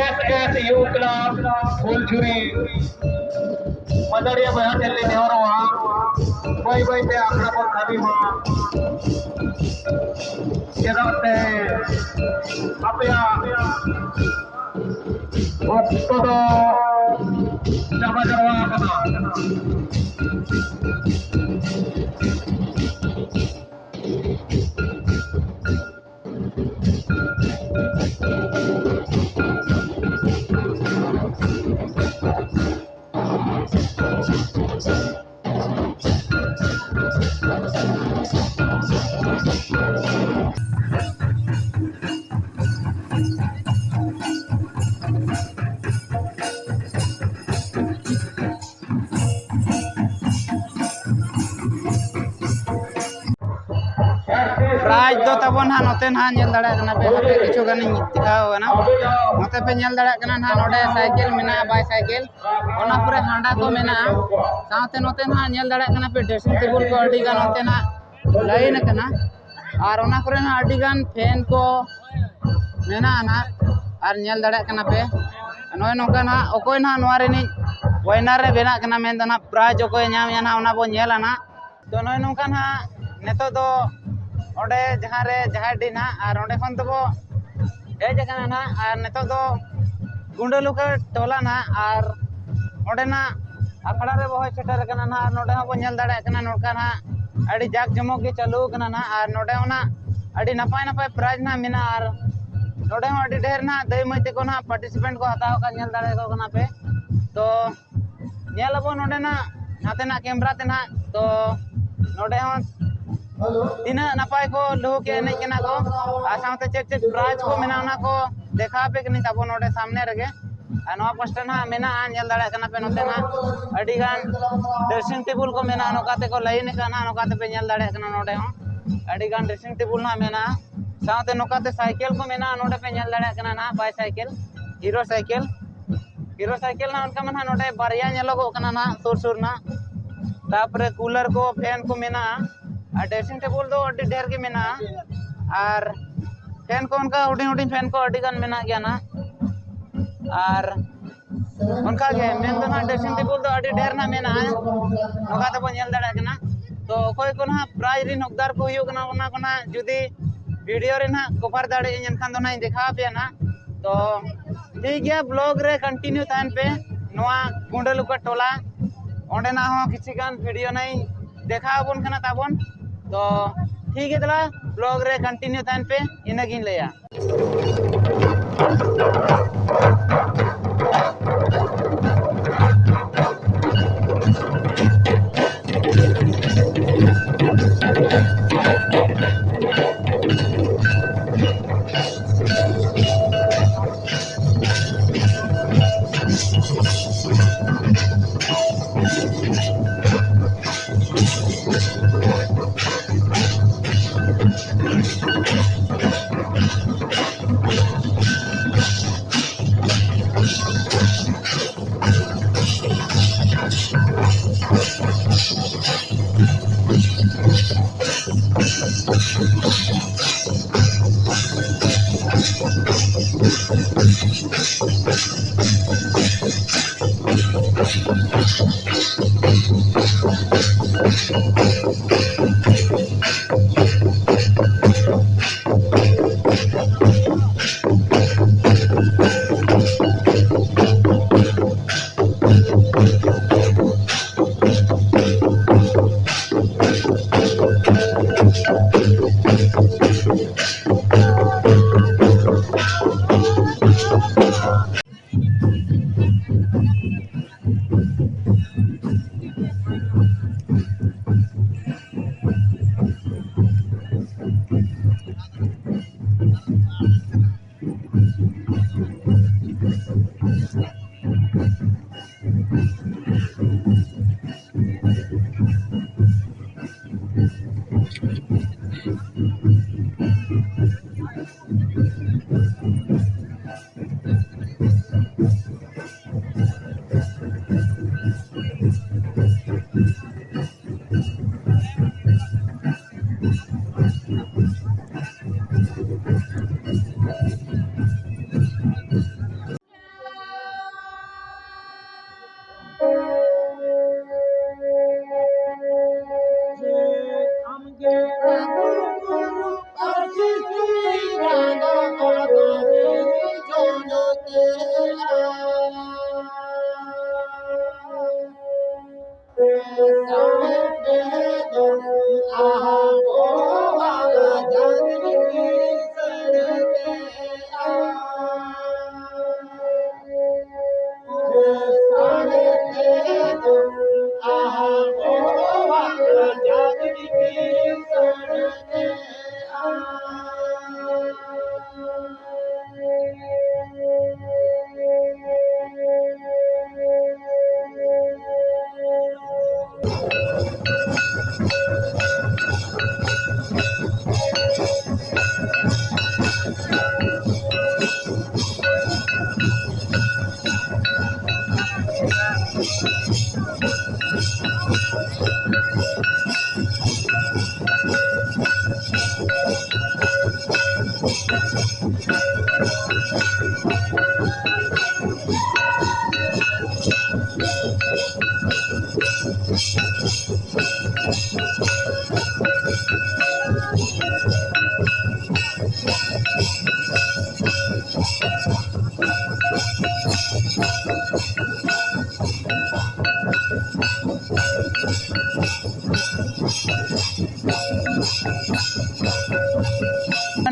ᱮᱥ ᱮᱥ ᱭᱩ ᱠᱞᱟᱵᱽ ᱯᱷᱩᱞᱡᱷᱩᱨᱤ ᱢᱟᱹᱫᱟᱹᱲᱤᱭᱟᱹ ᱵᱚᱭᱦᱟ ᱴᱷᱮᱱ ᱞᱮ ᱱᱮᱦᱚᱨᱚᱜᱼᱟ, ᱵᱟᱹᱭ ᱵᱟᱹᱭ ᱛᱮ ᱟᱠᱷᱲᱟ ᱵᱚᱱ ᱠᱟᱹᱢᱤ ᱢᱟ᱾ ᱪᱮᱫᱟᱜ ᱥᱮ ᱟᱯᱮᱭᱟᱜ ᱚᱠᱛᱚ ᱫᱚ ᱪᱟᱵᱟ ᱡᱟᱣᱨᱟ ᱟᱠᱟᱱᱟ᱾ ᱯᱨᱟᱭᱤᱡᱽ ᱫᱚ ᱛᱟᱵᱚᱱ ᱦᱟᱸᱜ ᱱᱚᱛᱮ ᱱᱟᱦᱟᱜ ᱧᱮᱞ ᱫᱟᱲᱮᱭᱟᱜ ᱠᱟᱱᱟ ᱯᱮ, ᱦᱟᱯᱮ ᱠᱤᱪᱷᱩ ᱜᱟᱱᱤᱧ ᱫᱮᱠᱷᱟᱣ ᱠᱟᱱᱟ᱾ ᱱᱚᱛᱮ ᱯᱮ ᱧᱮᱞ ᱫᱟᱲᱮᱭᱟᱜ ᱠᱟᱱᱟ ᱱᱟᱦᱟᱜ, ᱱᱚᱰᱮ ᱥᱟᱭᱠᱮᱞ ᱢᱮᱱᱟᱜᱼᱟ, ᱵᱟᱭ ᱥᱟᱭᱠᱮᱞ, ᱚᱱᱟ ᱯᱚᱨᱮ ᱦᱟᱸᱰᱟ ᱠᱚ ᱢᱮᱱᱟᱜᱼᱟ᱾ ᱥᱟᱶᱛᱮ ᱱᱚᱛᱮ ᱱᱟᱦᱟᱜ ᱧᱮᱞ ᱫᱟᱲᱮᱭᱟᱜ ᱠᱟᱱᱟ ᱯᱮ, ᱰᱨᱮᱥᱤᱝ ᱴᱮᱵᱩᱞ ᱠᱚ ᱟᱹᱰᱤ ᱜᱟᱱ ᱚᱱᱛᱮ ᱱᱟᱦᱟᱜ ᱞᱟᱭᱤᱱ ᱟᱠᱟᱱᱟ᱾ ᱟᱨ ᱚᱱᱟ ᱠᱚᱨᱮ ᱱᱟᱦᱟᱜ ᱟᱹᱰᱤ ᱜᱟᱱ ᱯᱷᱮᱱ ᱠᱚ ᱢᱮᱱᱟᱜᱼᱟ ᱱᱟᱦᱟᱜ᱾ ᱟᱨ ᱧᱮᱞ ᱫᱟᱲᱮᱭᱟᱜ ᱠᱟᱱᱟ ᱯᱮ, ᱱᱚᱜᱼᱚᱭ ᱱᱚᱝᱠᱟ ᱱᱟᱦᱟᱜ ᱚᱠᱚᱭ ᱱᱟᱦᱟᱜ ᱱᱚᱣᱟ ᱨᱤᱱᱤᱡ ᱣᱤᱱᱟᱨ ᱮ ᱵᱮᱱᱟᱜ ᱠᱟᱱᱟ, ᱢᱮᱱᱫᱚ ᱱᱟᱦᱟᱜ ᱯᱨᱟᱭᱤᱡᱽ ᱚᱠᱚᱭᱮ ᱧᱟᱢᱮᱜᱼᱟ ᱱᱟᱦᱟᱜ, ᱚᱱᱟ ᱵᱚᱱ ᱧᱮᱞᱟ ᱱᱟᱦᱟᱜ᱾ ᱛᱚ, ᱱᱚᱜᱼᱚᱭ ᱱᱚᱝᱠᱟ ᱱᱟᱦᱟᱜ ᱱᱤᱛᱚᱜ ᱫᱚ ᱚᱸᱰᱮ ᱡᱟᱦᱟᱸ ᱨᱮ ᱡᱟᱦᱮᱨ ᱰᱤ ᱱᱟᱦᱟᱜ, ᱟᱨ ᱚᱸᱰᱮ ᱠᱷᱚᱱ ᱫᱚᱵᱚ ᱦᱮᱡ ᱟᱠᱟᱱᱟ ᱱᱟᱦᱟᱜ, ᱟᱨ ᱱᱤᱛᱚᱜ ᱫᱚ ᱜᱩᱰᱟᱹᱞᱩᱠᱷᱟᱹ ᱴᱚᱞᱟ ᱱᱟᱦᱟᱜ, ᱟᱨ ᱚᱸᱰᱮᱱᱟᱜ ᱟᱠᱷᱲᱟ ᱨᱮ ᱵᱚ ᱦᱮᱡ ᱥᱮᱴᱮᱨ ᱟᱠᱟᱱᱟ ᱱᱟᱦᱟᱜ᱾ ᱟᱨ ᱱᱚᱰᱮ ᱦᱚᱸᱵᱚ ᱧᱮᱞ ᱫᱟᱲᱮᱭᱟᱜ ᱠᱟᱱᱟ, ᱱᱚᱝᱠᱟ ᱱᱟᱦᱟᱜ ᱟᱹᱰᱤ ᱡᱟᱠ ᱡᱚᱢᱚᱠ ᱜᱮ ᱪᱟᱹᱞᱩ ᱟᱠᱟᱱᱟ ᱱᱟᱦᱟᱜ᱾ ᱟᱨ ᱱᱚᱰᱮ ᱦᱚᱸ ᱱᱟᱦᱟᱜ ᱟᱹᱰᱤ ᱱᱟᱯᱟᱭ ᱱᱟᱯᱟᱭ ᱯᱨᱟᱭᱤᱡᱽ ᱱᱟᱦᱟᱜ ᱢᱮᱱᱟᱜᱼᱟ᱾ ᱟᱨ ᱱᱚᱰᱮ ᱦᱚᱸ ᱟᱹᱰᱤ ᱰᱷᱮᱨ ᱱᱟᱦᱟᱜ ᱫᱟᱹᱭ ᱢᱟᱹᱭ ᱛᱟᱠᱚ ᱱᱟᱦᱟᱜ ᱯᱟᱨᱴᱤᱥᱤᱯᱮᱱᱴ ᱠᱚ ᱦᱟᱛᱟᱣ ᱟᱠᱟᱫ, ᱧᱮᱞ ᱫᱟᱲᱮᱭᱟᱠᱚ ᱠᱟᱱᱟ ᱯᱮ᱾ ᱛᱚ, ᱧᱮᱞ ᱟᱵᱚᱱ ᱱᱚᱰᱮᱱᱟᱜ ᱱᱟᱛᱮᱱᱟᱜ ᱠᱮᱢᱨᱟ ᱛᱮ ᱱᱟᱦᱟᱜ᱾ ᱛᱚ, ᱱᱚᱰᱮ ᱦᱚᱸ ᱛᱤᱱᱟᱹᱜ ᱱᱟᱯᱟᱭ ᱠᱚ ᱞᱩᱦᱩᱠ ᱮᱱᱮᱡ ᱠᱟᱱᱟ ᱠᱚ, ᱟᱨ ᱥᱟᱶᱛᱮ ᱪᱮᱫ ᱪᱮᱫ ᱯᱨᱟᱭᱤᱡᱽ ᱠᱚ ᱢᱮᱱᱟᱜᱼᱟ, ᱚᱱᱟ ᱠᱚ ᱫᱮᱠᱷᱟᱣ ᱟᱯᱮ ᱠᱟᱹᱱᱟᱹᱧ ᱛᱟᱵᱚᱱ ᱱᱚᱰᱮ ᱥᱟᱢᱱᱮ ᱨᱮᱜᱮ᱾ ᱟᱨ ᱱᱚᱣᱟ ᱯᱟᱥᱴᱟ ᱱᱟᱦᱟᱜ ᱢᱮᱱᱟᱜᱼᱟ, ᱧᱮᱞ ᱫᱟᱲᱮᱭᱟᱜ ᱠᱟᱱᱟ ᱯᱮ, ᱱᱚᱛᱮ ᱱᱟᱦᱟᱜ ᱟᱹᱰᱤ ᱜᱟᱱ ᱰᱨᱮᱥᱤᱝ ᱴᱮᱵᱩᱞ ᱠᱚ ᱢᱮᱱᱟᱜᱼᱟ, ᱱᱚᱝᱠᱟ ᱛᱮᱠᱚ ᱞᱟᱭᱤᱱ ᱟᱠᱟᱫᱼᱟ ᱱᱟᱦᱟᱜ, ᱱᱚᱝᱠᱟ ᱛᱮᱯᱮ ᱧᱮᱞ ᱫᱟᱲᱮᱭᱟᱜ ᱠᱟᱱᱟ᱾ ᱱᱚᱰᱮ ᱦᱚᱸ ᱟᱹᱰᱤ ᱜᱟᱱ ᱰᱨᱮᱥᱤᱝ ᱴᱮᱵᱩᱞ ᱱᱟᱦᱟᱜ ᱢᱮᱱᱟᱜᱼᱟ, ᱥᱟᱶᱛᱮ ᱱᱚᱝᱠᱟ ᱛᱮ ᱥᱟᱭᱠᱮᱞ ᱠᱚ ᱢᱮᱱᱟᱜᱼᱟ, ᱱᱚᱰᱮ ᱯᱮ ᱧᱮᱞ ᱫᱟᱲᱮᱭᱟᱜ ᱠᱟᱱᱟ ᱱᱟᱦᱟᱜ, bicycle, hero cycle. Hero cycle ᱱᱟᱦᱟᱜ ᱚᱱᱠᱟ ᱢᱟ ᱱᱟᱦᱟᱜ ᱱᱚᱰᱮ ᱵᱟᱨᱭᱟ ᱧᱮᱞᱚᱜᱚᱜ ᱠᱟᱱᱟ ᱱᱟᱦᱟᱜ ᱥᱩᱨ ᱥᱩᱨ ᱱᱟᱦᱟᱜ᱾ ᱛᱟᱯᱚᱨᱮ ᱠᱩᱞᱟᱨ ᱠᱚ, ᱯᱷᱮᱱ ᱠᱚ ᱢᱮᱱᱟᱜᱼᱟ᱾ ᱟᱨ ᱰᱨᱮᱥᱤᱝ ᱴᱮᱵᱩᱞ ᱫᱚ ᱟᱹᱰᱤ ᱰᱷᱮᱨ ᱜᱮ ᱢᱮᱱᱟᱜᱼᱟ᱾ ᱟᱨ ᱯᱷᱮᱱ ᱠᱚ ᱚᱱᱠᱟ ᱦᱩᱰᱤᱧ ᱦᱩᱰᱤᱧ ᱯᱷᱮᱱ ᱠᱚ ᱟᱹᱰᱤ ᱜᱟᱱ ᱢᱮᱱᱟᱜ ᱜᱮᱭᱟ ᱱᱟᱦᱟᱜ᱾ ᱟᱨ ᱚᱱᱠᱟ ᱜᱮ ᱢᱮᱱ ᱫᱚ ᱱᱟᱦᱟᱜ dressing table ᱫᱚ ᱟᱹᱰᱤ ᱰᱷᱮᱨ ᱱᱟᱦᱟᱜ ᱢᱮᱱᱟᱜᱼᱟ, ᱱᱚᱝᱠᱟ ᱛᱮᱵᱚᱱ ᱧᱮᱞ ᱫᱟᱲᱮᱭᱟᱜ ᱠᱟᱱᱟ᱾ ᱛᱚ ᱚᱠᱚᱭ ᱠᱚ ᱱᱟᱦᱟᱜ prize ᱨᱮᱱ ᱦᱚᱠᱫᱟᱨ ᱠᱚ ᱦᱩᱭᱩᱜ ᱠᱟᱱᱟ, ᱚᱱᱟ ᱠᱚ ᱱᱟᱦᱟᱜ ᱡᱩᱫᱤ video ᱨᱮ ᱱᱟᱦᱟᱜ cover ᱫᱟᱲᱮᱭᱟᱜᱼᱟᱹᱧ, ᱮᱱᱠᱷᱟᱱ ᱫᱚ ᱱᱟᱦᱟᱜ ᱤᱧ ᱫᱮᱠᱷᱟᱣ ᱟᱯᱮᱭᱟ ᱱᱟᱦᱟᱜ᱾ ᱛᱚ ᱴᱷᱤᱠ ᱜᱮᱭᱟ, vlog ᱨᱮ continue ᱛᱟᱦᱮᱱ ᱯᱮ᱾ ᱱᱚᱣᱟ ᱜᱩᱸᱰᱟᱹᱞᱩᱠᱟ ᱴᱚᱞᱟ, ᱚᱸᱰᱮᱱᱟᱜ ᱦᱚᱸ ᱠᱤᱪᱷᱤ ᱜᱟᱱ video ᱱᱟᱦᱟᱜ ᱤᱧ ᱫᱮᱠᱷᱟᱣ ᱟᱵᱚᱱ ᱠᱟᱱᱟ ᱛᱟᱵᱚᱱ᱾ ᱛᱚ ᱴᱷᱤᱠ ᱜᱮᱭᱟ, ᱫᱮᱞᱟ vlog ᱨᱮ continue ᱛᱟᱦᱮᱱ ᱯᱮ, ᱤᱱᱟᱹᱜᱤᱧ ᱞᱟᱹᱭᱟ᱾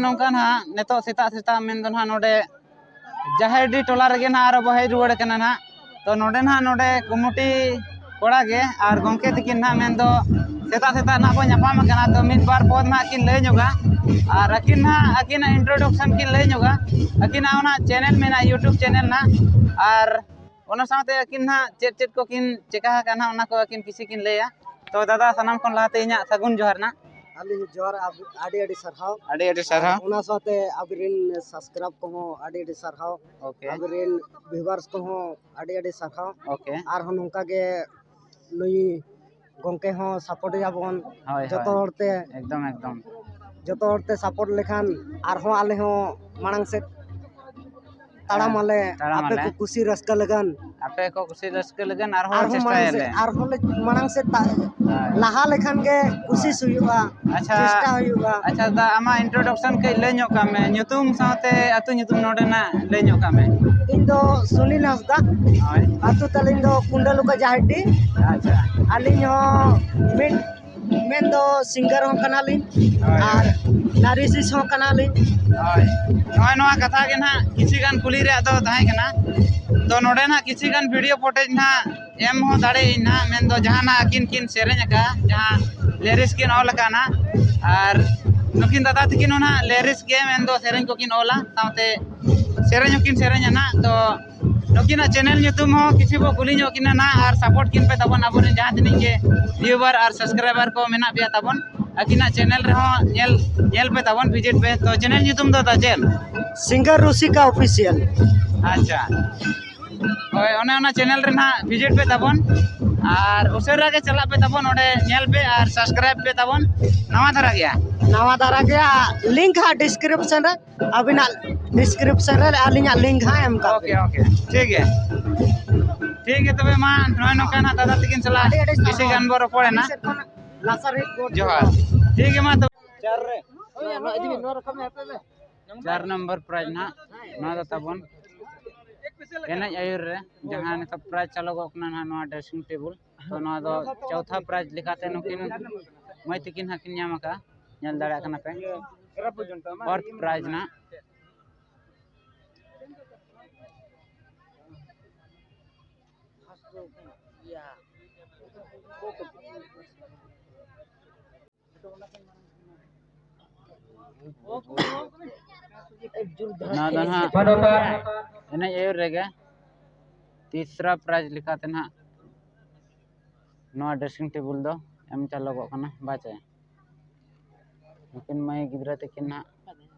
ᱱᱚᱝᱠᱟ ᱱᱟᱦᱟᱜ ᱱᱤᱛᱚᱜ ᱥᱮᱛᱟᱜ ᱥᱮᱛᱟᱜ ᱢᱮᱱᱫᱚ ᱱᱟᱦᱟᱜ ᱱᱚᱰᱮ ᱡᱟᱦᱮᱨᱰᱤ ᱴᱚᱞᱟ ᱨᱮᱜᱮ ᱱᱟᱦᱟᱜ ᱟᱨᱚ ᱵᱚ ᱦᱮᱡ ᱨᱩᱣᱟᱹᱲ ᱠᱟᱱᱟ ᱱᱟᱦᱟᱜ᱾ ᱛᱚ ᱱᱚᱰᱮ ᱱᱟᱦᱟᱜ ᱱᱚᱰᱮ ᱠᱚᱢᱤᱴᱤ ᱠᱚᱲᱟ ᱜᱮ ᱟᱨ ᱜᱚᱢᱠᱮ ᱛᱟᱹᱠᱤᱱ ᱱᱟᱦᱟᱜ ᱢᱮᱱᱫᱚ ᱥᱮᱛᱟᱜ ᱥᱮᱛᱟᱜ ᱱᱟᱦᱟᱜ ᱵᱚ ᱧᱟᱯᱟᱢ ᱟᱠᱟᱱᱟ᱾ ᱛᱚ ᱢᱤᱫ ᱵᱟᱨ ᱯᱚᱫ ᱱᱟᱦᱟᱜ ᱠᱤᱱ ᱞᱟᱹᱭ ᱧᱚᱜᱟ ᱟᱨ ᱟᱹᱠᱤᱱ ᱱᱟᱦᱟᱜ ᱟᱹᱠᱤᱱᱟᱜ ᱤᱱᱴᱨᱳᱰᱟᱠᱥᱚᱱ ᱠᱤᱱ ᱞᱟᱹᱭ ᱧᱚᱜᱟ᱾ ᱟᱹᱠᱤᱱᱟᱜ ᱚᱱᱟ ᱪᱮᱱᱮᱞ ᱢᱮᱱᱟᱜᱼᱟ, ᱭᱩᱴᱩᱵᱽ ᱪᱮᱱᱮᱞ ᱱᱟᱦᱟᱜ, ᱟᱨ ᱚᱱᱟ ᱥᱟᱶᱛᱮ ᱟᱹᱠᱤᱱ ᱱᱟᱦᱟᱜ ᱪᱮᱫ ᱪᱮᱫ ᱠᱚᱠᱤᱱ ᱪᱮᱠᱟ ᱟᱠᱟᱫ ᱱᱟᱦᱟᱜ ᱚᱱᱟ ᱠᱚ ᱟᱹᱠᱤᱱ ᱠᱤᱪᱷᱩ ᱠᱤᱱ ᱞᱟᱹᱭᱟ᱾ ᱛᱚ ᱫᱟᱫᱟ, ᱥᱟᱱᱟᱢ ᱠᱷᱚᱱ ᱞᱟᱦᱟᱛᱮ ᱤᱧᱟᱹᱜ ᱥᱟᱹᱜᱩᱱ ᱡᱚᱦᱟᱨ ᱱᱟᱦᱟᱜ᱾ ᱟᱹᱞᱤᱧ ᱡᱚᱦᱟᱨ, ᱟᱹᱰᱤ ᱟᱹᱰᱤ ᱥᱟᱨᱦᱟᱣ᱾ ᱟᱹᱰᱤ ᱟᱹᱰᱤ ᱥᱟᱨᱦᱟᱣ᱾ ᱚᱱᱟ ᱥᱟᱶᱛᱮ ᱟᱵᱤᱱ ᱨᱮᱱ ᱥᱟᱵᱥᱠᱨᱟᱭᱤᱵ ᱠᱚᱦᱚᱸ ᱟᱹᱰᱤ ᱟᱹᱰᱤ ᱥᱟᱨᱦᱟᱣ᱾ ᱳᱠᱮ᱾ ᱟᱵᱤᱱ ᱨᱮᱱ ᱵᱷᱤᱣᱟᱨᱥ ᱠᱚᱦᱚᱸ ᱟᱹᱰᱤ ᱟᱹᱰᱤ ᱥᱟᱨᱦᱟᱣ᱾ ᱳᱠᱮ᱾ ᱟᱨᱦᱚᱸ ᱱᱚᱝᱠᱟ ᱜᱮ ᱱᱩᱭ ᱜᱚᱢᱠᱮ ᱦᱚᱸ ᱥᱟᱯᱳᱨᱴ ᱮᱭᱟ ᱵᱚᱱ᱾ ᱦᱳᱭ, ᱡᱚᱛᱚ ᱦᱳᱭ᱾ ᱦᱚᱲᱛᱮ ᱮᱠᱫᱚᱢ, ᱮᱠᱫᱚᱢ᱾ ᱡᱚᱛᱚ ᱦᱚᱲᱛᱮ ᱥᱟᱯᱳᱨᱴ ᱞᱮᱠᱷᱟᱱ ᱟᱨᱦᱚᱸ ᱟᱞᱮ ᱦᱚᱸ ᱢᱟᱲᱟᱝ ᱥᱮᱫ ᱛᱟᱲᱟᱢ ᱟᱞᱮ᱾ ᱛᱟᱲᱟᱢ ᱟᱯᱮ ᱟᱞᱮ᱾ ᱠᱚ ᱠᱩᱥᱤ ᱨᱟᱹᱥᱠᱟᱹ ᱞᱟᱹᱜᱤᱫ᱾ ᱟᱯᱮ ᱠᱚ ᱠᱩᱥᱤ ᱨᱟᱹᱥᱠᱟᱹ ᱞᱟᱹᱜᱤᱫ ᱟᱨᱦᱚᱸ ᱟᱨᱦᱚᱸ ᱢᱟᱲᱟᱝ ᱪᱮᱥᱴᱟᱭᱟᱞᱮ᱾ ᱥᱮᱫ, ᱟᱨᱦᱚᱸ ᱞᱮ ᱢᱟᱲᱟᱝ ᱥᱮᱫ ᱛᱟ-, ᱦᱳᱭ᱾ ᱞᱟᱦᱟ ᱞᱮᱠᱷᱟᱱ ᱜᱮ ᱠᱩᱥᱤ ᱦᱩᱭᱩᱜᱼᱟ, ᱟᱪᱪᱷᱟ᱾ ᱪᱮᱥᱴᱟ ᱦᱩᱭᱩᱜᱼᱟ᱾ ᱟᱪᱪᱷᱟ, ᱫᱟ, ᱟᱢᱟᱜ introduction ᱠᱟᱹᱡ ᱞᱟᱹᱭ ᱧᱚᱜ ᱠᱟᱜ ᱢᱮ, ᱧᱩᱛᱩᱢ ᱥᱟᱶᱛᱮ ᱟᱹᱛᱩ ᱧᱩᱛᱩᱢ ᱱᱚᱰᱮᱱᱟᱜ ᱞᱟᱹᱭ ᱧᱚᱜ ᱠᱟᱜ ᱢᱮ᱾ ᱤᱧ ᱫᱚ ᱥᱩᱱᱤᱞ ᱦᱟᱸᱥᱫᱟ, ᱦᱳᱭ᱾ ᱟᱹᱛᱩ ᱛᱟᱹᱞᱤᱧ ᱫᱚ ᱠᱩᱸᱰᱟᱹᱞᱩᱠᱟ ᱡᱟᱦᱮᱨᱰᱤ᱾ ᱟᱪᱪᱷᱟ᱾ ᱟᱹᱞᱤᱧ ᱦᱚᱸ ᱢᱤᱫ ᱢᱮᱱᱫᱚ singer ᱦᱚᱸ ᱠᱟᱱᱟᱞᱤᱧ ᱦᱳᱭ᱾ ᱟᱨ lyricist ᱦᱚᱸ ᱠᱟᱱᱟᱞᱤᱧ᱾ ᱦᱳᱭ, ᱱᱚᱜᱼᱚᱭ ᱱᱚᱣᱟ ᱠᱟᱛᱷᱟ ᱜᱮ ᱱᱟᱦᱟᱜ ᱠᱤᱪᱷᱤ ᱜᱟᱱ ᱠᱩᱞᱤ ᱨᱮᱭᱟᱜ ᱫᱚ ᱛᱟᱦᱮᱸ ᱠᱟᱱᱟ᱾ ᱛᱚ, ᱱᱚᱰᱮ ᱱᱟᱦᱟᱜ ᱠᱤᱪᱷᱤ ᱜᱟᱱ video footage ᱱᱟᱦᱟᱜ ᱮᱢ ᱦᱚᱸ ᱫᱟᱲᱮᱭᱟᱜ ᱟᱹᱧ ᱱᱟᱦᱟᱜ, ᱢᱮᱱᱫᱚ ᱡᱟᱦᱟᱸ ᱱᱟᱦᱟᱜ ᱟᱹᱠᱤᱱ ᱠᱤᱱ ᱥᱮᱨᱮᱧ ᱟᱠᱟᱫᱼᱟ, ᱡᱟᱦᱟᱸ lyrics ᱠᱤᱱ ᱚᱞ ᱟᱠᱟᱫᱼᱟ ᱱᱟᱦᱟᱜ, ᱟᱨ ᱱᱩᱠᱤᱱ ᱫᱟᱫᱟ ᱛᱟᱹᱠᱤᱱ ᱦᱚᱸ ᱱᱟᱦᱟᱜ lyrics ᱜᱮ, ᱢᱮᱱᱫᱚ ᱥᱮᱨᱮᱧ ᱠᱚᱠᱤᱱ ᱚᱞᱟ, ᱥᱟᱶᱛᱮ ᱥᱮᱨᱮᱧ ᱦᱚᱸᱠᱤᱱ ᱥᱮᱨᱮᱧᱟ ᱱᱟᱦᱟᱜ᱾ ᱛᱚ, ᱱᱩᱠᱤᱱᱟᱜ channel ᱧᱩᱛᱩᱢ ᱦᱚᱸ ᱠᱤᱪᱷᱤ ᱵᱚ ᱠᱩᱞᱤ ᱧᱚᱜ ᱠᱤᱱᱟ ᱱᱟᱦᱟᱜ, ᱟᱨ support ᱠᱤᱱ ᱯᱮ ᱛᱟᱵᱚᱱ ᱟᱵᱚᱨᱮᱱ ᱡᱟᱦᱟᱸ ᱛᱤᱱᱟᱹᱜ ᱜᱮ viewer ᱟᱨ subscriber ᱠᱚ ᱢᱮᱱᱟᱜ ᱯᱮᱭᱟ ᱛᱟᱵᱚᱱ, ᱟᱹᱠᱤᱱᱟᱜ channel ᱨᱮᱦᱚᱸ ᱧᱮᱞ, ᱧᱮᱞ ᱯᱮ ᱛᱟᱵᱚᱱ, visit ᱯᱮ᱾ ᱛᱚ, channel ᱧᱩᱛᱩᱢ ᱫᱚ ᱫᱟ ᱪᱮᱫ? Singer Rusika Official᱾ ᱟᱪᱪᱷᱟ, ᱦᱳᱭ, ᱚᱱᱮ ᱚᱱᱟ channel ᱨᱮ ᱱᱟᱦᱟᱜ visit ᱯᱮ ᱛᱟᱵᱚᱱ, ᱟᱨ ᱩᱥᱟᱹᱨᱟ ᱜᱮ ᱪᱟᱞᱟᱜ ᱯᱮ ᱛᱟᱵᱚᱱ, ᱚᱸᱰᱮ ᱧᱮᱞ ᱯᱮ ᱟᱨ subscribe ᱯᱮ ᱛᱟᱵᱚᱱ᱾ ᱱᱟᱣᱟ ᱫᱷᱟᱨᱟ ᱜᱮᱭᱟ᱾ ᱱᱟᱣᱟ ᱫᱷᱟᱨᱟ ᱜᱮᱭᱟ, link ᱦᱟᱸᱜ description ᱨᱮ, ᱟᱹᱵᱤᱱᱟᱜ description ᱨᱮ ᱟᱹᱞᱤᱧᱟᱜ link ᱦᱟᱸᱜ ᱮᱢ ᱠᱟᱜ ᱳᱠᱮ, ᱵᱤᱱ᱾ ᱳᱠᱮ, ᱴᱷᱤᱠ ᱜᱮᱭᱟ, ᱴᱷᱤᱠ ᱜᱮᱭᱟ᱾ ᱛᱚᱵᱮ ᱢᱟ, ᱱᱚᱜᱼᱚᱭ ᱱᱚᱝᱠᱟ ᱱᱟᱦᱟᱜ ᱫᱟᱫᱟ ᱛᱟᱹᱠᱤᱱ ᱥᱟᱞᱟᱜ ᱟᱹᱰᱤ ᱟᱹᱰᱤ ᱠᱤᱪᱷᱩ ᱥᱟᱨᱦᱟᱣ᱾ ᱜᱟᱱ ᱵᱚ ᱨᱚᱯᱚᱲᱮᱱᱟ᱾ ᱟᱹᱞᱤᱧ ᱥᱮᱫ ᱠᱷᱚᱱ ᱞᱟᱥᱟᱨ ᱦᱮᱡ ᱜᱚᱰ ᱡᱚᱦᱟᱨ᱾ ᱡᱚᱦᱟᱨ᱾ ᱴᱷᱤᱠ ᱜᱮᱭᱟ, ᱢᱟ ᱛᱚᱵᱮ᱾ ᱦᱳᱭ, ᱱᱚᱣᱟ ᱤᱫᱤ ᱵᱤᱱ, ᱱᱚᱣᱟ ᱨᱟᱠᱟᱵ ᱢᱮ, ᱦᱟᱯᱮ ᱢᱮ᱾ ᱪᱟᱨ ᱱᱚᱢᱵᱚᱨ prize ᱱᱟᱦᱟᱜ ᱱᱚᱣᱟ ᱫᱚ ᱛᱟᱵᱚᱱ ᱮᱱᱮᱡ ᱟᱹᱭᱩᱨ ᱨᱮ ᱡᱟᱦᱟᱸ ᱱᱤᱛᱚᱜ prize ᱪᱟᱞᱚᱜᱚᱜ ᱠᱟᱱᱟ ᱱᱟᱦᱟᱜ, ᱱᱚᱣᱟ dressing table, ᱛᱚ ᱱᱚᱣᱟ ᱫᱚ ᱪᱳᱣᱛᱷᱟ prize ᱞᱮᱠᱟᱛᱮ ᱱᱩᱠᱤᱱ ᱢᱟᱹᱭ ᱛᱟᱹᱠᱤᱱ ᱦᱟᱸᱜ ᱠᱤᱱ ᱧᱟᱢ ᱟᱠᱟᱫᱼᱟ, ᱧᱮᱞ ᱫᱟᱲᱮᱭᱟᱜ ᱠᱟᱱᱟ ᱯᱮ, fourth prize ᱱᱟᱦᱟᱜ᱾ ᱱᱚᱣᱟ ᱫᱚ ᱱᱟᱦᱟᱜ ᱮᱱᱮᱡ ᱟᱹᱭᱩᱨ ᱨᱮᱜᱮ ᱛᱤᱥᱨᱟ prize ᱞᱮᱠᱟᱛᱮ ᱱᱟᱦᱟᱜ ᱱᱚᱣᱟ dressing table ᱫᱚ ᱮᱢ ᱪᱟᱞᱚᱜᱚᱜ ᱠᱟᱱᱟ, ᱵᱟᱪᱮ? ᱱᱩᱠᱤᱱ ᱢᱟᱹᱭ ᱜᱤᱫᱽᱨᱟᱹ ᱛᱟᱹᱠᱤᱱ ᱱᱟᱦᱟᱜ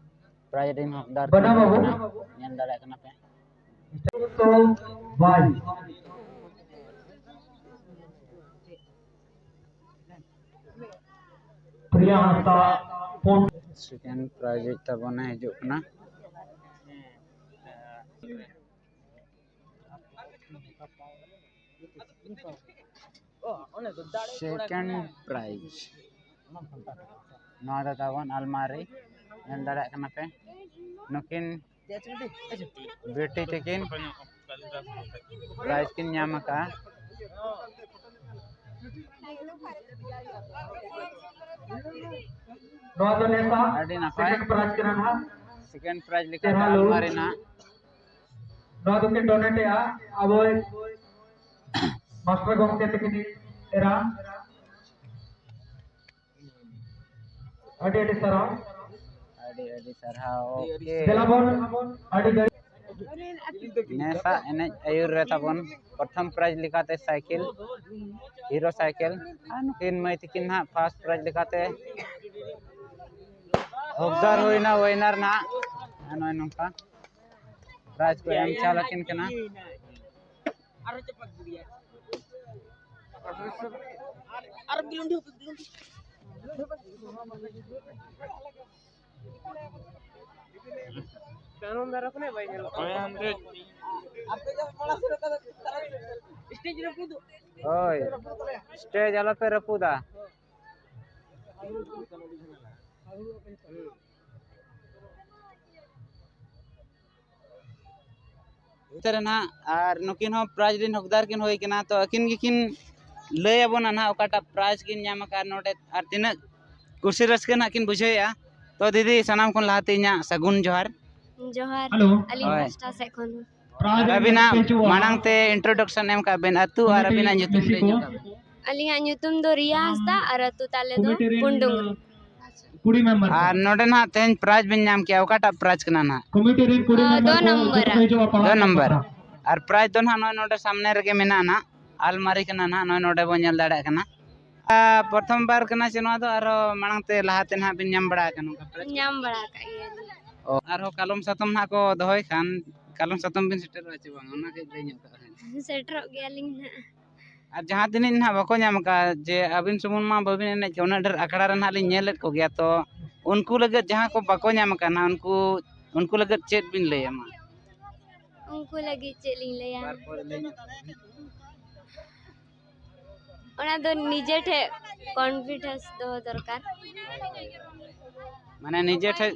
prize ᱨᱮᱱ ᱦᱚᱠᱫᱟᱨ ᱠᱤᱱ ᱦᱩᱭᱩᱜ ᱠᱟᱱᱟ, ᱧᱮᱞ ᱫᱟᱲᱮᱭᱟᱜ ᱠᱟᱱᱟ ᱯᱮ᱾ ᱛᱚ ᱵᱟᱭ ᱯᱨᱤᱭᱟ ᱦᱟᱸᱥᱫᱟ ᱯᱩᱱ᱾ Second prize ᱛᱟᱵᱚᱱᱮ ᱦᱤᱡᱩᱜ ᱠᱟᱱᱟ᱾ Second prize. ᱱᱚᱣᱟ ᱫᱚ ᱛᱟᱵᱚᱱ ᱟᱞᱢᱟᱨᱤ, ᱧᱮᱞ ᱫᱟᱲᱮᱭᱟᱜ ᱠᱟᱱᱟ ᱯᱮ᱾ ᱱᱩᱠᱤᱱ ᱵᱤᱭᱩᱴᱤ ᱛᱟᱹᱠᱤᱱ ᱯᱨᱟᱭᱤᱡᱽ ᱠᱤᱱ ᱧᱟᱢ ᱟᱠᱟᱫᱼᱟ᱾ ᱱᱚᱣᱟ ᱫᱚ ᱱᱮᱥᱟ ᱟᱹᱰᱤ ᱱᱟᱯᱟᱭ᱾ Second prize ᱠᱟᱱᱟ ᱱᱟᱦᱟᱜ᱾ Second prize ᱞᱮᱠᱟᱛᱮ ᱪᱮᱦᱨᱟ ᱞᱩᱠ᱾ ᱟᱞᱢᱟᱨᱤ ᱱᱟᱦᱟᱜ᱾ ᱱᱚᱣᱟ ᱫᱚᱠᱤᱱ ᱰᱚᱱᱮᱴ ᱮᱜᱼᱟ ᱟᱵᱚᱭᱤᱡ ᱢᱟᱥᱴᱟᱨ ᱜᱚᱢᱠᱮ ᱛᱟᱹᱠᱤᱱ ᱮᱨᱟ᱾ ᱟᱹᱰᱤ ᱟᱹᱰᱤ ᱥᱟᱨᱦᱟᱣ᱾ ᱟᱹᱰᱤ ᱟᱹᱰᱤ ᱥᱟᱨᱦᱟᱣ᱾ ᱫᱮᱞᱟ ᱵᱚᱱ ᱟᱹᱰᱤ ᱜᱷᱟᱹᱲᱤᱡ ᱱᱮᱥᱟᱜ ᱮᱱᱮᱡ ᱟᱹᱭᱩᱨ ᱨᱮ ᱛᱟᱵᱚᱱ ᱯᱨᱚᱛᱷᱚᱢ ᱯᱨᱟᱭᱤᱡᱽ ᱞᱮᱠᱟᱛᱮ ᱥᱟᱭᱠᱮᱞ, ᱦᱤᱨᱳ ᱥᱟᱭᱠᱮᱞ, ᱟᱨ ᱱᱩᱠᱤᱱ ᱢᱟᱹᱭ ᱛᱟᱹᱠᱤᱱ ᱱᱟᱦᱟᱜ ᱯᱷᱟᱥᱴ ᱯᱨᱟᱭᱤᱡᱽ ᱞᱮᱠᱟᱛᱮ ᱦᱚᱠᱫᱟᱨ ᱦᱩᱭᱱᱟ, ᱣᱤᱱᱟᱨ ᱱᱟᱦᱟᱜ᱾ ᱟᱨ ᱱᱚᱜᱼᱚᱭ ᱱᱚᱝᱠᱟ ᱯᱨᱟᱭᱤᱡᱽ ᱠᱚ ᱮᱢ ᱪᱟᱞ ᱟᱹᱠᱤᱱ ᱠᱟᱱᱟ᱾ ᱦᱳᱭ, ᱥᱴᱮᱡᱽ ᱟᱞᱚᱯᱮ ᱨᱟᱹᱯᱩᱫᱟ᱾ ᱛᱮ ᱨᱮ ᱱᱟᱦᱟᱜ, ᱟᱨ ᱱᱩᱠᱤᱱ ᱦᱚᱸ ᱯᱨᱟᱭᱤᱡᱽ ᱨᱮᱱ ᱦᱚᱠᱫᱟᱨ ᱠᱤᱱ ᱦᱩᱭ ᱠᱟᱱᱟ, ᱛᱚ ᱟᱹᱠᱤᱱ ᱜᱮᱠᱤᱱ ᱞᱟᱹᱭ ᱟᱵᱚᱱᱟ ᱱᱟᱦᱟᱜ ᱚᱠᱟᱴᱟᱜ ᱯᱨᱟᱭᱤᱡᱽ ᱠᱤᱱ ᱧᱟᱢ ᱟᱠᱟᱫ ᱱᱚᱰᱮ, ᱟᱨ ᱛᱤᱱᱟᱹᱜ ᱠᱩᱥᱤ ᱨᱟᱹᱥᱠᱟᱹ ᱱᱟᱦᱟᱜ ᱠᱤᱱ ᱵᱩᱡᱷᱟᱹᱣᱮᱫᱼᱟ᱾ ᱛᱚ ᱫᱤᱫᱤ, ᱥᱟᱱᱟᱢ ᱠᱷᱚᱱ ᱞᱟᱦᱟᱛᱮ ᱤᱧᱟᱹᱜ ᱥᱟᱹᱜᱩᱱ ᱡᱚᱦᱟᱨ᱾ ᱡᱚᱦᱟᱨ᱾ ᱦᱮᱞᱳ᱾ ᱟᱹᱞᱤᱧ ᱦᱳᱭ᱾ ᱯᱟᱥᱴᱟ ᱥᱮᱫ ᱠᱷᱚᱱ ᱦᱚᱸ᱾ ᱟᱨ ᱟᱹᱵᱤᱱᱟᱜ ᱢᱟᱲᱟᱝ ᱛᱮ introduction ᱮᱢ ᱠᱟᱜ ᱵᱤᱱ, ᱟᱹᱛᱩ ᱟᱨ ᱟᱹᱵᱤᱱᱟᱜ ᱧᱩᱛᱩᱢ ᱞᱟᱹᱭ ᱧᱚᱜ ᱠᱟᱜ ᱵᱤᱱ᱾ ᱟᱹᱞᱤᱧᱟᱜ ᱧᱩᱛᱩᱢ ᱫᱚ ᱨᱤᱭᱟ ᱦᱟᱸᱥᱫᱟ ᱟᱨ ᱟᱹᱛᱩ ᱛᱟᱞᱮ ᱫᱚ ᱯᱩᱱᱰᱩᱝᱨᱤ᱾ ᱟᱨ ᱱᱚᱰᱮ ᱱᱟᱦᱟᱜ ᱛᱮᱦᱮᱧ ᱯᱨᱟᱭᱤᱡᱽ ᱵᱤᱱ ᱧᱟᱢ ᱠᱮᱜᱼᱟ, ᱚᱠᱟᱴᱟᱜ ᱯᱨᱟᱭᱤᱡᱽ ᱠᱟᱱᱟ ᱱᱟᱦᱟᱜ? ᱫᱚ ᱱᱚᱢᱵᱚᱨ᱾ ᱫᱚ ᱱᱚᱢᱵᱚᱨ᱾ ᱟᱨ ᱯᱨᱟᱭᱤᱡᱽ ᱫᱚ ᱱᱟᱦᱟᱜ ᱱᱚᱜᱼᱚᱭ ᱱᱚᱰᱮ ᱥᱟᱢᱱᱮ ᱨᱮᱜᱮ ᱢᱮᱱᱟᱜᱼᱟ ᱱᱟᱦᱟᱜ, ᱟᱞᱢᱟᱨᱤ ᱠᱟᱱᱟ ᱱᱟᱦᱟᱜ, ᱱᱚᱜᱼᱚᱭ ᱱᱚᱰᱮ ᱵᱚᱱ ᱧᱮᱞ ᱫᱟᱲᱮᱭᱟᱜ ᱠᱟᱱᱟ᱾ ᱟᱨ ᱯᱨᱚᱛᱷᱚᱢ ᱵᱟᱨ ᱠᱟᱱᱟ ᱥᱮ ᱱᱚᱣᱟ ᱫᱚ, ᱟᱨᱚ ᱢᱟᱲᱟᱝ ᱛᱮ ᱞᱟᱦᱟ ᱛᱮ ᱱᱟᱦᱟᱜ ᱵᱤᱱ ᱧᱟᱢ ᱵᱟᱲᱟ ᱟᱠᱟᱱᱟ ᱚᱱᱠᱟ ᱯᱨᱟᱭᱤᱡᱽ? ᱧᱟᱢ ᱵᱟᱲᱟ ᱟᱠᱟᱫ ᱜᱮᱭᱟᱞᱤᱧ᱾ ᱚ, ᱟᱨᱦᱚᱸ ᱠᱟᱞᱚᱢ ᱥᱟᱛᱚᱢ ᱱᱟᱦᱟᱜ ᱠᱚ ᱫᱚᱦᱚᱭ ᱠᱷᱟᱱ, ᱠᱟᱞᱚᱢ ᱥᱟᱛᱚᱢ ᱵᱤᱱ ᱥᱮᱴᱮᱨᱚᱜᱼᱟ ᱪᱮ ᱵᱟᱝ, ᱚᱱᱟ ᱠᱟᱹᱡ ᱞᱟᱹᱭ ᱧᱚᱜ ᱠᱟᱜ ᱵᱤᱱ᱾ ᱥᱮᱴᱮᱨᱚᱜ ᱜᱮᱭᱟᱞᱤᱧ ᱱᱟᱦᱟᱜ᱾ ᱟᱨ ᱡᱟᱦᱟᱸ ᱛᱤᱱᱟᱹᱜ ᱱᱟᱦᱟᱜ ᱵᱟᱠᱚ ᱧᱟᱢ ᱟᱠᱟᱫ, ᱡᱮ ᱟᱹᱵᱤᱱ ᱥᱩᱢᱩᱝ ᱢᱟ ᱵᱟᱹᱵᱤᱱ ᱮᱱᱮᱡ ᱠᱟᱱᱟ, ᱩᱱᱟᱹᱜ ᱰᱷᱮᱨ ᱟᱠᱷᱲᱟ ᱨᱮ ᱱᱟᱦᱟᱜ ᱞᱤᱧ ᱧᱮᱞᱮᱫ ᱠᱚᱜᱮᱭᱟ, ᱛᱚ ᱩᱱᱠᱩ ᱞᱟᱹᱜᱤᱫ ᱡᱟᱦᱟᱸ ᱠᱚ ᱵᱟᱠᱚ ᱧᱟᱢ ᱟᱠᱟᱫ ᱱᱟᱦᱟᱜ, ᱩᱱᱠᱩ, ᱩᱱᱠᱩ ᱞᱟᱹᱜᱤᱫ ᱪᱮᱫ ᱵᱤᱱ ᱞᱟᱹᱭᱟ ᱢᱟ? ᱩᱱᱠᱩ ᱞᱟᱹᱜᱤᱫ ᱪᱮᱫ ᱞᱤᱧ ᱞᱟᱹᱭᱟ? ᱵᱟᱨ ᱯᱚᱫ ᱞᱟᱹᱭ ᱧᱚᱜ ᱛᱟᱵᱚᱱ ᱢᱮ᱾ ᱚᱱᱟ ᱫᱚ ᱱᱤᱡᱮ ᱴᱷᱮᱡ confidence ᱫᱚᱦᱚ ᱫᱚᱨᱠᱟᱨ᱾ ᱢᱟᱱᱮ ᱱᱤᱡᱮ ᱴᱷᱮᱡ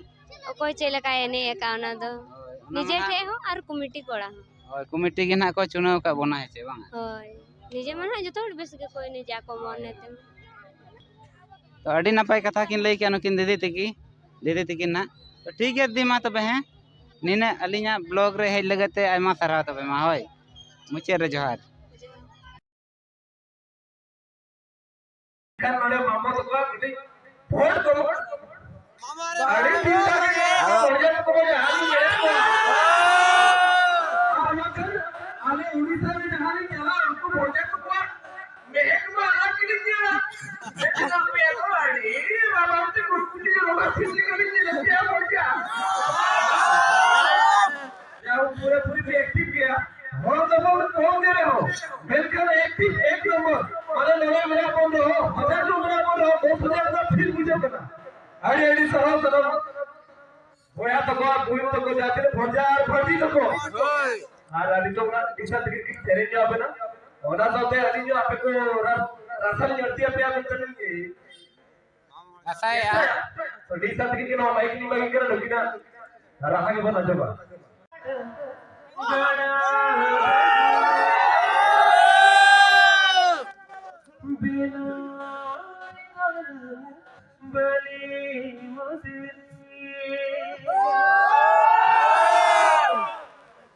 ᱚᱠᱚᱭ ᱪᱮᱫ ᱞᱮᱠᱟᱭ ᱮᱱᱮᱡ ᱟᱠᱟᱫ, ᱚᱱᱟ ᱫᱚ ᱦᱳᱭ, ᱚᱱᱟ ᱱᱤᱡᱮ ᱢᱟ ᱱᱟᱦᱟᱜ ᱴᱷᱮᱡ ᱦᱚᱸ ᱟᱨ ᱠᱚᱢᱤᱴᱤ ᱠᱚᱲᱟ ᱦᱚᱸ᱾ ᱦᱳᱭ, ᱠᱚᱢᱤᱴᱤ ᱜᱮ ᱱᱟᱦᱟᱜ ᱠᱚ ᱪᱩᱱᱟᱹᱣ ᱟᱠᱟᱫ ᱵᱚᱱᱟ, ᱦᱮᱸ ᱪᱮ ᱵᱟᱝ? ᱦᱳᱭ, ᱱᱤᱡᱮ ᱢᱟ ᱱᱟᱦᱟᱜ ᱡᱚᱛᱚ ᱦᱚᱲ ᱵᱮᱥ ᱜᱮᱠᱚ ᱮᱱᱮᱡᱟ ᱟᱠᱚ ᱢᱚᱱᱮ ᱛᱮ᱾ ᱛᱚ, ᱟᱹᱰᱤ ᱱᱟᱯᱟᱭ ᱠᱟᱛᱷᱟ ᱠᱤᱱ ᱞᱟᱹᱭ ᱠᱮᱜᱼᱟ ᱱᱩᱠᱤᱱ ᱫᱤᱫᱤ ᱛᱟᱹᱠᱤ, ᱫᱤᱫᱤ ᱛᱟᱹᱠᱤᱱ ᱱᱟᱦᱟᱜ᱾ ᱛᱚ, ᱴᱷᱤᱠ ᱜᱮᱭᱟ ᱫᱤᱫᱤ, ᱢᱟ ᱛᱚᱵᱮ, ᱦᱮᱸ, ᱱᱤᱱᱟᱹᱜ ᱟᱹᱞᱤᱧᱟᱜ vlog ᱨᱮ ᱦᱮᱡ ᱞᱟᱹᱜᱤᱫ ᱛᱮ ᱟᱭᱢᱟ ᱥᱟᱨᱦᱟᱣ ᱛᱚᱵᱮ ᱢᱟ, ᱦᱳᱭ, ᱢᱩᱪᱟᱹᱫ ᱨᱮ ᱡᱚᱦᱟᱨ᱾ ᱠᱷᱟᱱ ᱱᱚᱰᱮ ᱢᱟᱢᱚ ᱛᱟᱠᱚᱣᱟᱜ ᱠᱟᱹᱴᱤᱡ ᱵᱷᱳᱴ ᱠᱚ, ᱟᱹᱰᱤ ᱪᱤᱱᱛᱟ ᱨᱮ ᱢᱮᱱᱟᱜ ᱠᱚᱣᱟ, ᱵᱷᱳᱴ ᱠᱚ ᱡᱟᱦᱟᱸ ᱞᱤᱧ ᱧᱮᱞᱮᱫ ᱠᱚᱣᱟ᱾ ᱟᱨ ᱵᱟᱝᱠᱷᱟᱱ ᱟᱞᱮ ᱩᱲᱤᱥᱥᱟ ᱨᱮ ᱡᱟᱦᱟᱸ ᱞᱤᱧ ᱪᱟᱞᱟᱜ, ᱩᱱᱠᱩ ᱵᱷᱳᱴ ᱠᱚᱣᱟ ᱢᱮᱫ ᱢᱟ ᱟᱞᱟᱜᱽ ᱜᱮᱞᱤᱧ ᱧᱮᱞᱟ᱾ ᱢᱮᱱᱠᱷᱟᱱ ᱟᱯᱮᱭᱟᱜ ᱫᱚ ᱟᱹᱰᱤ ᱨᱟᱵᱟᱝ ᱛᱮ ᱠᱩᱴᱠᱩᱴᱤ ᱨᱚᱵᱟ ᱥᱤᱢ ᱞᱮᱠᱟ ᱞᱤᱧ ᱧᱮᱞᱮᱫ ᱯᱮᱭᱟ ᱵᱷᱳᱴ᱾ ᱡᱟᱦᱳᱠ, ᱯᱩᱨᱟᱹᱯᱩᱨᱤ ᱯᱮ active ᱜᱮᱭᱟ᱾ ᱦᱚᱲ ᱫᱚᱵᱚᱱ ᱠᱚᱢ ᱜᱮ ᱨᱮᱦᱚᱸ, ᱢᱮᱱᱠᱷᱟᱱ active ᱮᱠ ᱱᱚᱢᱵᱚᱨ᱾ ᱢᱟᱱᱮ ᱱᱚᱰᱮ ᱢᱮᱱᱟᱜ ᱵᱚᱱ ᱨᱮᱦᱚᱸ, ᱦᱟᱡᱟᱨ ᱡᱚᱱ ᱢᱮᱱᱟᱜ ᱵᱚᱱ ᱨᱮᱦᱚᱸ, ᱫᱚᱥ ᱦᱟᱡᱟᱨ ᱫᱚ feel ᱵᱩᱡᱷᱟᱹᱜ ᱠᱟᱱᱟ᱾ ᱟᱹᱰᱤ ᱟᱹᱰᱤ ᱥᱟᱨᱦᱟᱣ ᱥᱟᱱᱟᱢ ᱵᱚᱭᱦᱟ ᱛᱟᱠᱚ, ᱵᱩᱦᱤᱱ ᱛᱟᱠᱚ, ᱡᱟᱦᱟᱸ ᱛᱤᱱᱟᱹᱜ ᱵᱷᱚᱡᱟ ᱟᱨ ᱵᱷᱟᱹᱴᱤ ᱛᱟᱠᱚ᱾ ᱦᱳᱭ᱾ ᱟᱨ ᱟᱹᱰᱤ ᱛᱚ ᱚᱱᱟ ᱴᱤᱥᱟ ᱛᱮᱜᱮ ᱠᱤᱱ ᱥᱮᱨᱮᱧ ᱧᱚᱜ ᱟᱵᱮᱱᱟ᱾ ᱚᱱᱟ ᱥᱟᱶᱛᱮ ᱟᱹᱞᱤᱧ ᱦᱚᱸ ᱟᱯᱮ ᱠᱚ ᱨᱟᱥ-, ᱨᱟᱥᱟ ᱞᱤᱧ ᱟᱹᱲᱛᱤ ᱟᱯᱮᱭᱟ ᱢᱮᱱᱛᱮ ᱞᱤᱧ ᱫᱟᱸᱥᱟᱭᱟ᱾ ᱛᱚ, ᱰᱤ ᱥᱟᱨ ᱛᱟᱹᱠᱤᱱ ᱜᱮ ᱱᱚᱣᱟ ᱢᱟᱭᱤᱠ ᱞᱤᱧ ᱵᱟᱹᱜᱤ ᱠᱟᱱᱟ, ᱱᱩᱠᱤᱱᱟᱜ ᱨᱟᱦᱟ ᱜᱮᱵᱚᱱ ᱟᱸᱡᱚᱢᱟ᱾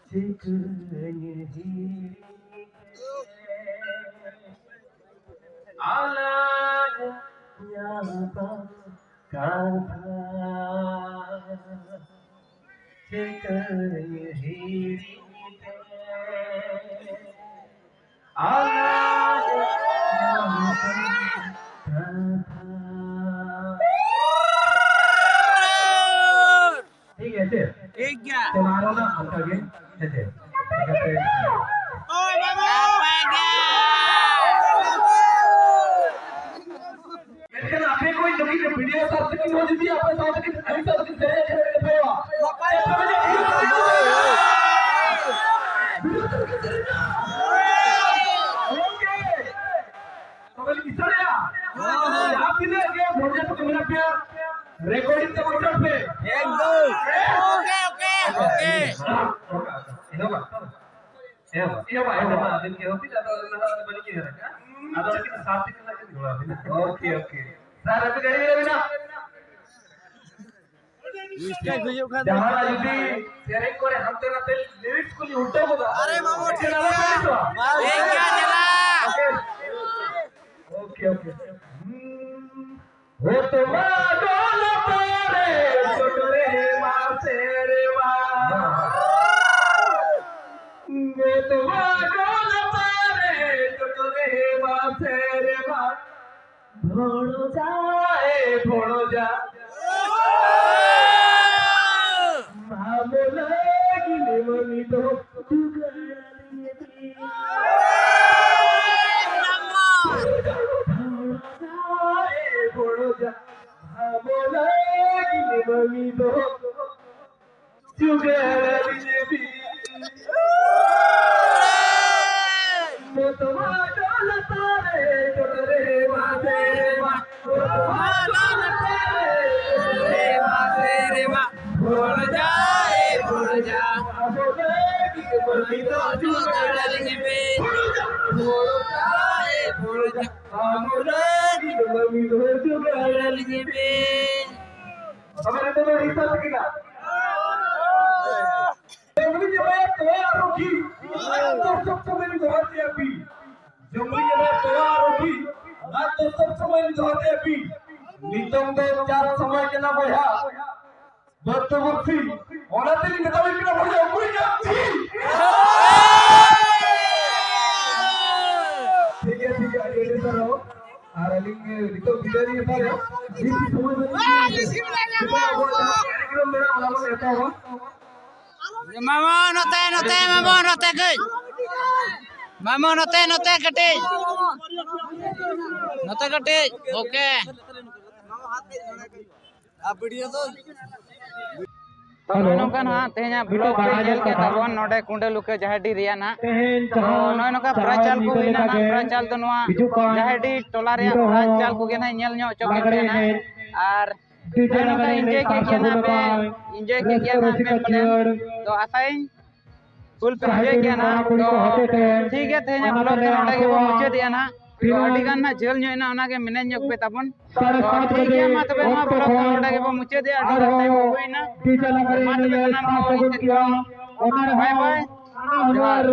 ᱪᱤᱠᱟᱹᱧ ᱦᱤᱲᱤᱧ ᱛᱮ ᱟᱞᱟᱝ ᱧᱟᱯᱟᱢ ᱠᱟᱛᱷᱟ? ᱪᱤᱠᱟᱹᱧ ᱦᱤᱲᱤᱧ ᱛᱮ ᱟᱞᱟᱝ ᱧᱟᱯᱟᱢ ᱠᱟᱛᱷᱟ? ᱴᱷᱤᱠ ᱟᱪᱷᱮ? ᱴᱷᱤᱠ ᱜᱮᱭᱟ᱾ ᱛᱚ, ᱟᱨᱚ ᱱᱟ ᱚᱱᱠᱟ ᱜᱮ, ᱦᱮᱸ ᱥᱮ? ᱱᱟᱯᱟᱭ ᱜᱮ᱾ ᱢᱮᱱᱠᱷᱟᱱ ᱟᱯᱮ ᱠᱚ ᱡᱩᱫᱤ ᱵᱷᱤᱰᱤᱭᱳ ᱥᱟᱵ ᱛᱮ ᱠᱤ ᱡᱩᱫᱤ ᱟᱯᱮ ᱥᱟᱶ ᱛᱮ ᱟᱹᱰᱤ ᱥᱟᱶ ᱛᱮ ᱥᱮᱨᱮᱧ ᱮ ᱯᱮ ᱵᱟ᱾ ᱱᱟᱯᱟᱭ ᱜᱮ᱾ ᱮᱦᱚᱵᱟ᱾ ᱮᱦᱚᱵᱟ, ᱮᱦᱚᱵᱟ, ᱮᱦᱚᱵᱟ᱾ ᱟᱹᱵᱤᱱ ᱜᱮ ᱮᱦᱚᱵ ᱵᱤᱱ, ᱟᱫᱚ ᱚᱱᱟ ᱫᱚ ᱵᱟᱹᱞᱤᱧ ᱩᱭᱦᱟᱹᱨ ᱟᱠᱟᱫᱼᱟ᱾ ᱟᱫᱚ ᱩᱱᱠᱤᱱ ᱥᱟᱨ ᱛᱟᱹᱠᱤᱱ ᱞᱟᱹᱜᱤᱫ ᱜᱚᱲᱚ ᱟᱹᱵᱤᱱᱟ᱾ Okay, okay. ᱥᱟᱨ, ᱟᱹᱵᱤᱱ ᱨᱮᱰᱤ ᱢᱮᱱᱟᱜ ᱵᱤᱱᱟ? ᱢᱤᱥᱴᱮᱠ ᱦᱩᱭᱩᱜ ᱠᱷᱟᱱ ᱫᱚ ᱡᱟᱦᱟᱱᱟᱜ ᱡᱩᱫᱤ ᱥᱮᱨᱮᱧ ᱠᱚᱨᱮ ᱦᱟᱱᱛᱮ ᱱᱟᱛᱮ ᱞᱤᱨᱤᱠᱥ ᱠᱚᱞᱤᱧ ᱩᱞᱴᱟᱹᱣ ᱜᱚᱫᱟ, ᱟᱨᱮ ᱵᱟᱵᱩ, ᱮᱱᱠᱷᱟᱱ ᱴᱷᱤᱠ ᱟᱞᱚᱯᱮ ᱜᱮᱭᱟ᱾ ᱟᱹᱲᱤᱥᱚᱜᱼᱟ᱾ ᱴᱷᱤᱠ ᱜᱮᱭᱟ, ᱪᱟᱞᱟᱜ᱾ Okay, okay, okay. ᱦᱩᱸ᱾ ᱦᱚᱛᱚᱢᱟ ᱜᱚᱞᱯᱚ ᱨᱮ ᱪᱚᱴᱨᱮ ᱢᱟ ᱥᱮᱨᱢᱟ᱾ ᱦᱚᱛᱚᱢᱟ ᱜᱚᱞᱯᱚ ᱨᱮ ᱪᱚᱴᱨᱮ ᱢᱟ ᱥᱮᱨᱢᱟ᱾ ᱵᱷᱚᱲᱚᱡᱟ ᱮ ᱵᱷᱚᱲᱚᱡᱟ᱾ ᱢᱟᱢᱚ ᱞᱟᱹᱜᱤᱫ ᱢᱟᱹᱢᱤ ᱫᱚ ᱡᱩᱜᱟᱲ ᱞᱟᱹᱜᱤᱫ᱾ ᱵᱷᱚᱲᱚᱡᱟ ᱮ ᱵᱷᱚᱲᱚᱡᱟ᱾ ᱢᱟᱢᱚ ᱞᱟᱹᱜᱤᱫ ᱢᱟᱹᱢᱤ ᱫᱚ ᱡᱩᱜᱟᱲ ᱞᱟᱹᱜᱤᱫ᱾ ᱢᱚᱛᱚ ᱢᱟ ᱰᱚᱞ ᱛᱟᱨᱮ ᱰᱚᱞ ᱨᱮ ᱢᱟ ᱨᱮ ᱢᱟ᱾ ᱢᱚᱛᱚ ᱢᱟ ᱰᱚᱞ ᱛᱟᱨᱮ ᱰᱚᱞ ᱨᱮ ᱢᱟ ᱨᱮ ᱢᱟ᱾ ᱵᱷᱚᱲᱚᱡᱟ ᱮ ᱵᱷᱚᱲᱚᱡᱟ᱾ ᱟᱵᱚ ᱞᱟᱹᱜᱤᱫ ᱢᱟᱹᱱᱢᱤ ᱫᱚ ᱡᱩᱜᱟᱲ ᱞᱟᱹᱜᱤᱫ ᱢᱮ᱾ ᱵᱷᱚᱲᱚᱡᱟ ᱮ ᱵᱷᱚᱲᱚᱡᱟ᱾ ᱟᱵᱚ ᱞᱟᱹᱜᱤᱫ ᱢᱟᱹᱱᱢᱤ ᱫᱚ ᱡᱩᱜᱟᱲ ᱞᱟᱹᱜᱤᱫ ᱢᱮ᱾ ᱛᱚᱵᱮ ᱱᱤᱛᱚᱜ ᱫᱚ ᱦᱤᱥᱟᱹᱵ ᱠᱮᱫᱟ᱾ ᱡᱚᱝᱞᱤ ᱡᱟᱢᱟᱭᱟ ᱛᱚᱣᱟ ᱟᱨ ᱨᱩᱴᱤ, ᱟᱨ ᱫᱚ ᱥᱚᱵ ᱥᱚᱢᱚᱭ ᱞᱤᱧ ᱫᱚᱦᱚ ᱠᱮᱭᱟ ᱯᱤ᱾ ᱡᱚᱝᱞᱤ ᱡᱟᱢᱟᱭᱟ ᱛᱚᱣᱟ ᱟᱨ ᱨᱩᱴᱤ, ᱟᱨ ᱫᱚ ᱥᱚᱵ ᱥᱚᱢᱚᱭ ᱞᱤᱧ ᱫᱚᱦᱚ ᱠᱮᱭᱟ ᱯᱤ᱾ ᱱᱤᱛᱚᱝ ᱫᱚ ᱪᱟᱥ ᱥᱚᱢᱚᱭ ᱠᱟᱱᱟ ᱵᱚᱭᱦᱟ, ᱵᱟᱹᱫᱽ ᱫᱚ ᱵᱟᱹᱫᱽ ᱥᱤ᱾ ᱚᱱᱟᱛᱮᱞᱤᱧ ᱢᱮᱛᱟᱵᱤᱱ ᱠᱟᱱᱟ ᱵᱚᱭᱦᱟ, ᱚᱠᱚᱭ ᱧᱟᱢ ᱯᱤ? ᱴᱷᱤᱠ ᱜᱮᱭᱟ, ᱴᱷᱤᱠ ᱜᱮᱭᱟ, ᱟᱹᱰᱤ ᱟᱹᱰᱤ ᱥᱟᱨᱦᱟᱣ᱾ ᱟᱨ ᱟᱹᱞᱤᱧ ᱱᱤᱛᱚᱜ ᱵᱤᱫᱟᱹᱭ ᱞᱤᱧ ᱦᱟᱛᱟᱣᱟ᱾ ᱵᱮᱥᱤ ᱥᱚᱢᱚᱭ ᱵᱟᱹᱱᱩᱜ ᱛᱟᱹᱞᱤᱧᱟ᱾ ᱱᱤᱛᱚᱜ ᱟᱵᱚᱣᱟᱜ ᱡᱟᱦᱟᱸ ᱠᱟᱨᱭᱚᱠᱨᱚᱢ ᱢᱮᱱᱟᱜᱼᱟ, ᱚᱱᱟ ᱵᱚᱱ ᱮᱛᱚᱦᱚᱵᱟ᱾ ᱢᱟᱢᱚ ᱱᱚᱛᱮ, ᱱᱚᱛᱮ, ᱢᱟᱢᱚ ᱱᱚᱛᱮ ᱠᱟᱹᱡ᱾ ᱢᱟᱢᱚ ᱱᱚᱛᱮ, ᱱᱚᱛᱮ ᱠᱟᱹᱴᱤᱡ᱾ ᱱᱚᱛᱮ ᱠᱟᱹᱴᱤᱡ᱾ ᱳᱠᱮ᱾ ᱟᱨ ᱵᱷᱤᱰᱤᱭᱳ ᱫᱚ ᱦᱮᱞᱳ᱾ ᱱᱚᱜᱼᱚᱭ ᱱᱚᱝᱠᱟ ᱱᱟᱦᱟᱜ ᱛᱮᱦᱮᱧᱟᱜ ᱵᱷᱞᱚᱜ ᱯᱮ ᱧᱮᱞ ᱠᱮᱫ ᱛᱟᱵᱚᱱ ᱱᱚᱰᱮ ᱠᱩᱸᱰᱟᱹ ᱞᱩᱠᱟᱹ ᱡᱟᱦᱮᱨᱰᱤ ᱨᱮᱭᱟᱜ ᱱᱟᱦᱟᱜ᱾ ᱛᱮᱦᱮᱧ ᱛᱚ ᱡᱟᱦᱟᱸ ᱱᱚᱜᱼᱚᱭ ᱱᱚᱝᱠᱟ ᱪᱟᱞᱟᱣ ᱯᱨᱚᱪᱟᱨ ᱠᱚ ᱧᱤᱫᱟᱹ ᱦᱩᱭᱱᱟ ᱞᱮᱠᱟ ᱱᱟᱦᱟᱜ, ᱜᱮ ᱯᱨᱚᱪᱟᱨ ᱫᱚ ᱱᱚᱣᱟ ᱦᱤᱡᱩᱜ ᱠᱟᱱ ᱡᱟᱦᱮᱨᱰᱤ ᱴᱚᱞᱟ ᱨᱮᱭᱟᱜ ᱧᱤᱫᱟᱹ ᱦᱚᱸ ᱯᱨᱚᱪᱟᱨ ᱠᱚᱜᱮ ᱱᱟᱦᱟᱜ ᱧᱮᱞ ᱧᱚᱜ ᱦᱚᱪᱚ ᱠᱮᱫ ᱞᱟᱜᱽᱲᱮ ᱯᱮᱭᱟ ᱱᱟᱦᱟᱜ᱾ ᱮᱱᱮᱡ ᱟᱨ ᱱᱚᱝᱠᱟ enjoy ᱠᱮᱫ ᱜᱮᱭᱟ ᱱᱟᱦᱟᱜ ᱯᱮ, enjoy ᱠᱮᱫ ᱜᱮᱭᱟ ᱱᱟᱦᱟᱜ ᱯᱮ ᱯᱟᱞᱮ᱾ ᱛᱚ ᱟᱥᱟᱭᱟᱹᱧ full ᱯᱮ enjoy ᱠᱮᱫᱟ ᱱᱟᱦᱟᱜ᱾ ᱛᱚ ᱴᱷᱤᱠ ᱜᱮᱭᱟ, ᱛᱮᱦᱮᱧᱟᱜ vlog ᱫᱚ ᱱᱚᱰᱮ ᱜᱮᱵᱚᱱ ᱢᱩᱪᱟᱹᱫᱮᱜᱼᱟ ᱱᱟᱦᱟᱜ᱾ ᱛᱚ ᱟᱹᱰᱤ ᱜᱟᱱ ᱱᱟᱦᱟᱜ ᱡᱷᱟᱹᱞ ᱧᱚᱜ ᱮᱱᱟ, ᱚᱱᱟᱜᱮ manage ᱧᱚᱜ ᱯᱮ ᱛᱟᱵᱚᱱ᱾ ᱛᱚ ᱴᱷᱤᱠ ᱜᱮᱭᱟ, ᱢᱟ ᱛᱚᱵᱮ ᱱᱚᱣᱟ vlog ᱫᱚ ᱱᱚᱰᱮ ᱜᱮᱵᱚᱱ ᱢᱩᱪᱟᱹᱫᱮᱜᱼᱟ᱾ ᱟᱹᱰᱤ ᱜᱟᱱ time ᱠᱚ ᱦᱩᱭᱱᱟ᱾ ᱢᱟ ᱛᱚᱵᱮ ᱥᱟᱱᱟᱢ ᱠᱚ ᱤᱧ ᱥᱮᱫ ᱠᱷᱚᱱ bye bye᱾ ᱡᱚᱦᱟᱨ᱾